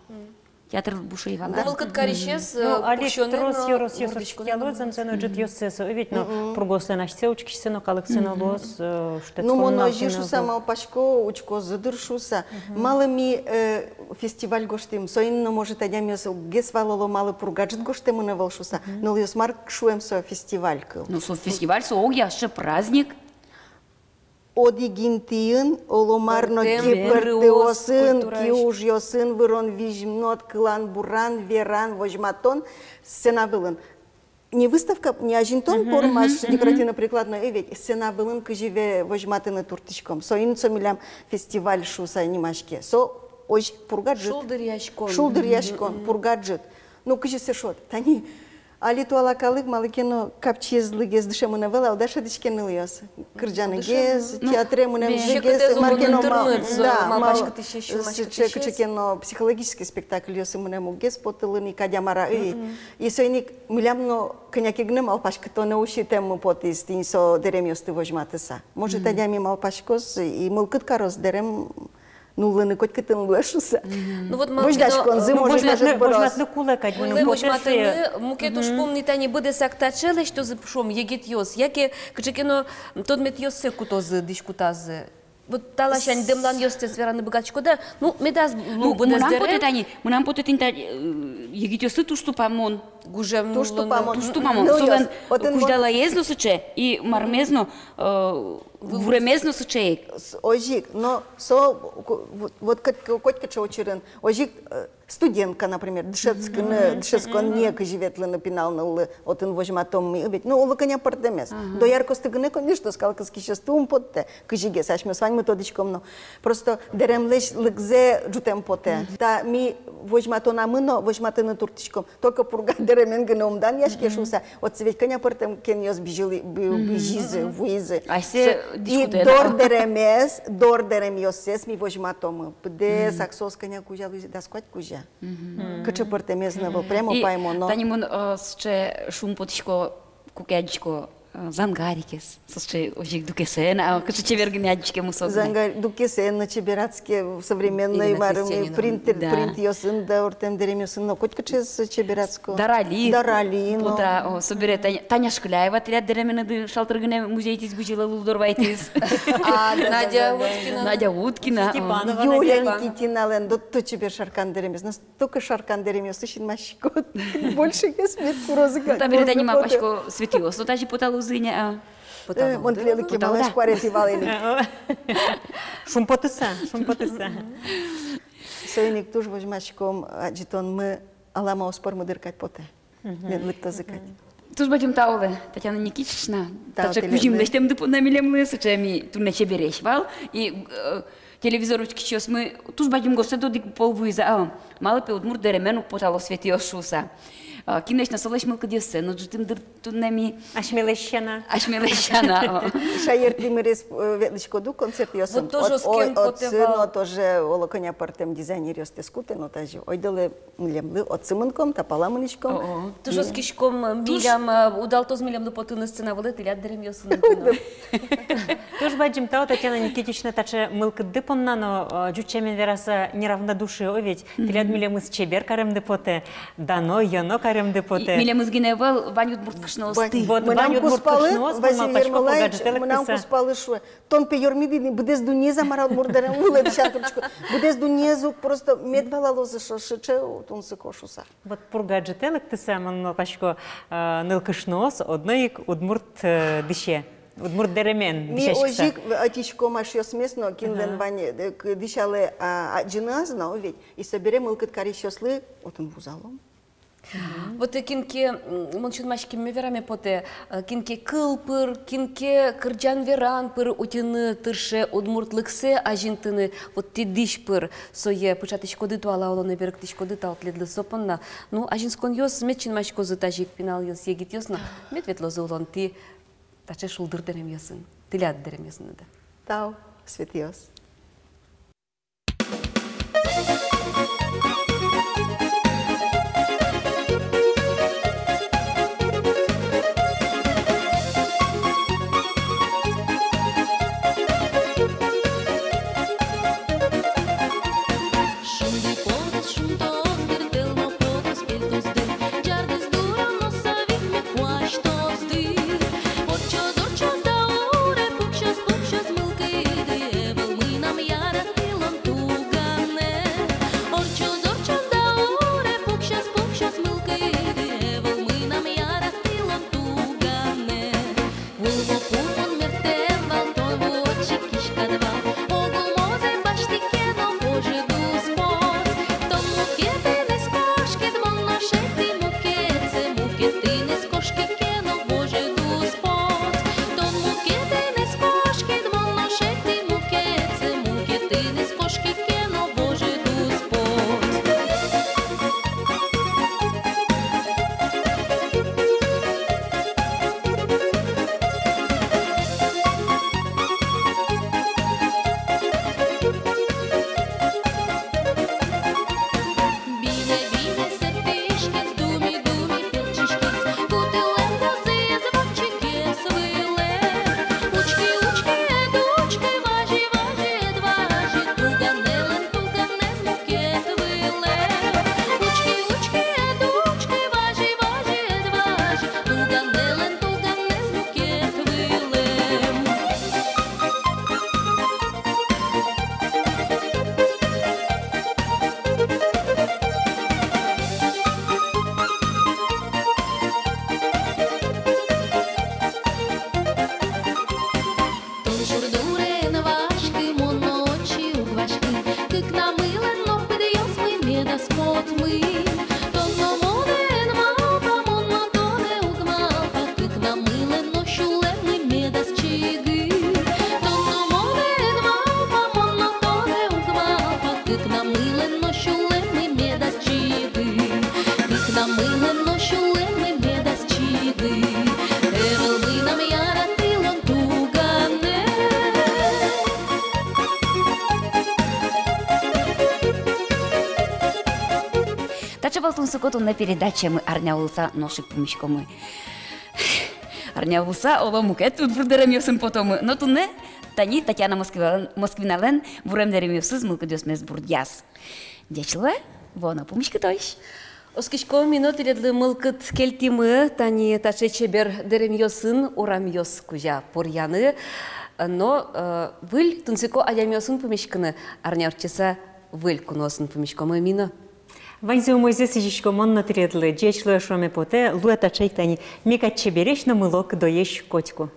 Театр буш ӧй вал. Да. Мылкыд карисез, э, ну, али трос ёросъёс ортчытъяло зэмзэ но ӝытъёссэс, э, ведь, но пургаослэн асьсэ учкисьсэ но, калыксы но луоз, э, шутэтскон. Ну, мон озьы шуса малпасько, учкозы дыр шуса. Малы ми, э, фестиваль гожтӥм, соин но, может, адямиос гес валало, малы Пурга ӝыт гожтэмын ӧвӧл шуса. Нылъёс мар шуэм со фестиваль кыл. Ну, со фестиваль, со огъя сыӵе праздник. Одӥг интыын оло мар но кибыртыосын, киужъёсын, вырон-визьнод, кылан-буран, веран, возьматон сцена вылын. Не выставка, не азинтон пӧрмаз, декоративно-прикладной, э, ведь, сцена вылын кызьы ве возьматыны туртӥськом. Соин со милям фестиваль шуса нимаське. Со озьы Пурга ӝыт. Шулдыръяськон. Шулдыръяськон, Пурга ӝыт. Ну, кызьы сое шуод, тани али туала калык малы ке но капчиезлыгес дышемын ӧвӧл, а уд-а шӧдӥське, нылъёс? Кырӟанэгес, ну, театре мынэмзыгес, мар ке но, мал-, да, мал-, сыӵе кыӵе ке но психологический спектакльёсы мынэмгес потылыны кадь-а, мар-а, ы. И соин ик милям но кӧня ке гинэ малпаськытонэ усьытэммы потӥз тӥни со дэремъёсты возьматыса. Может, адями малпаськоз и мылкыд кароз дэрем нуллыны котькытын луэ шуса. Ну вот, возьдаськонзы, ну, может, возьматыны, может, возьматыны кулэ кадь, кулэ мыным возьматыны потэ. Мукет ужпум ни тани быдэсак таӵе лэсьтозы, шуом, егитъёс, яке кыӵе ке но тодметъёссэ кутозы, дӥськутазы. Вот та ласянь дэмланъёссэс вераны быгатӥськоды-а? Ну, медаз лу быдэс дэрем. Ну, мынам потэ тани, мынам потэ тӥни та, э, егитъёслы туж тупамон. Гужем, туж тупамон. Туж тупамон. Ну, солэн кузьдалаез но сыӵе, и мармез но, э, вуремез но сыӵе ик. С-, озьы ик, но со ку-, вот, вот коть-, котькыӵе учырын, озьы ик, э, студентка, например, дышетскыны, дышетсконэ кызьы ветлыны пинал ныллы, отын возьматом ми, ведь, ну, оло кӧня пӧртэмез. Дояркаосты гинэ, конечно, скал кыскисьёсты ум поттэ, кызьыгес асьмеос ваньмы тодӥськом но. Просто дэремлэсь лыкзэ ӝутэм потэ. Та ми возьматонамы но возьматыны туртӥськом. Только Пурга дэремен гинэ ум данъяське шуса. Отчы ведь кӧня пӧртэм кенъёс бызьылӥ-, бы-, бызизы, вуизы. Асьсэ дӥськутэ. И дор дэремез, дор дэремъёссэс ми возьматомы. Быдэсак соос кӧня кузя луизы, дас куать кузя. Кыӵе пӧртэмез но ӧвӧл, прямо паймоно. Тани мон, э, сыӵе шумпотӥсько, куке адӟисько э, зангарикез. Сыӵе озьы ик дукесэн, а, кыӵе чебер гинэ адӟиськемын со. Зангар-, дукесэн но чебератске, современной, марым, принтер, да, принтъёсын да, ортэм дэремъёсын но котькыӵез чебератско. Дарали. Дарали но. Пота, о, собере Таня, Таня Шкляева тӥляд дэременыды шалтыр гинэ музейтӥз, бызьылэ, Лулдор вайтӥз. А, да, да, Надя, да, да, Уткина. Надя Уткина, о. Степанова Юлия Надя. Никитиналэн, да, туж чебер Шаркан дэремез. Только Шаркан дэремъёсты синмаськод. Больше гес мед курозы кадь. Ну, табере тани, ма, пачко, Светиос но тазьы поталозы ини, а? Э, мон тӥледлы кемалась куаретӥ вал ини. Шумпотыса, шумпотыса. Соин ик туж возьмаськом, адӟытонмы аламаос пӧрмы дыр кадь потэ. Мед лыктозы кадь. Туж бадӟым тау, Татьяна Никитична. Тау тӥледлы. Таӵе кузьым лэсьтэмды понна милемлы, сыӵе ми туннэ чебересь вал. И, э, телевизор учкисьёсмы туж бадӟым гожтэт одӥг пол вуиз, а, малы пе удмурт дэремен уг потало Светиос шуыса. А, кинлэсь но солэсь мылкыдъёссэ но ӝутӥм дыр туннэ ми. Асьмелэсь сяна. Асьмелэсь сяна, о. Шаертӥ мырез, э, ветлӥськоды концертъёсын. Вот тоже. О-, оскем потэ отсы вал. Но тоже оло кӧня пӧртэм дизайнеръёстэс кутэ но тазьы. Ойдолэ милемлы, отсы мынӥськом, та пала мынӥськом. О-о. Туж оскиськом, туж милям, э, удалтоз милемлы потыны сцена вылэ тӥляд дэремъёсыныды но. Туж бадӟым тау, Татьяна Никитична, таӵе мылкыдды понна но, э, ӟуч сямен вераса, неравнодушие, о ведь. Тӥляд милемыз чебер каремды потэ, дано, ёно каремды потэ. И милемыз гинэ ӧвӧл, вань удмурт кышноосты. Вот, вань удмурт кышноос, мынам кузпалы, Василий Ермолаевич, мынам кузпалы шуэ: «Тон пе ёрмиды ини, быдэс дуннеез-а, мар-а, удмурт дэрем вылэ дӥсян турттӥськод? Быдэс дуннеез ук просто мед валалозы, со сыӵе тунсыко», — шуса. Вот «Пурга ӝытэ» лыктыса, мон малпасько, э, нылкышноос одно ик удмурт, э, дӥсе, удмурт дэремен дӥсяськыса. Ми озьы ик ӧтиськом асьсэос но, кинлэн вань, э, к-, дӥсялэ, а, адӟыны ӧз на, о ведь, и собере мылкыд карисьёслы отын вузалом. Вот, э, кин ке, м, мон синмаськеме вераме потэ, э, кин ке кыл пыр, кин ке кырӟан-веран пыр утьыны тырше удмуртлыксэ азинтыны, вот тӥ дӥсь пыр сое пыӵатӥськоды, туала улонэ берыктӥськоды, тау тӥледлы со понна. Ну, азинсконъёс мед синмаськозы тазьы ик, пиналъёс, егитъёс но мед ветлозы улонтӥ таӵе шулдыр дэремъёсын, тӥляд дэремъёсыныды. Тау, Светиос. Таӵе вал тунсыко туннэ передачамы, арня улыса нош ик пумиськомы. Арня улыса, оло, мукет удбур дэремъёсын потомы. Но туннэ тани Татьяна Москвиналэн, Москвиналэн вурем дэремъёсыз мылкыдъёсмес бурдъяз. Ӟеч луэ, вуоно пумиськытозь. Оскисько, ми но тӥледлы мылкыд кельтӥмы тани таӵе чебер дэремъёсын урамъёс кузя пуръяны. Но, э, выль тунсыко адямиосын пумиськыны арня ортчыса выль куноосын пумиськомы ми но. Ваньзэ умойзэ сӥзисько мон но тӥледлы. Ӟеч луэ шуэме потэ, луэ таӵе ик тани мекад чебересь но мылокыдоесь котьку.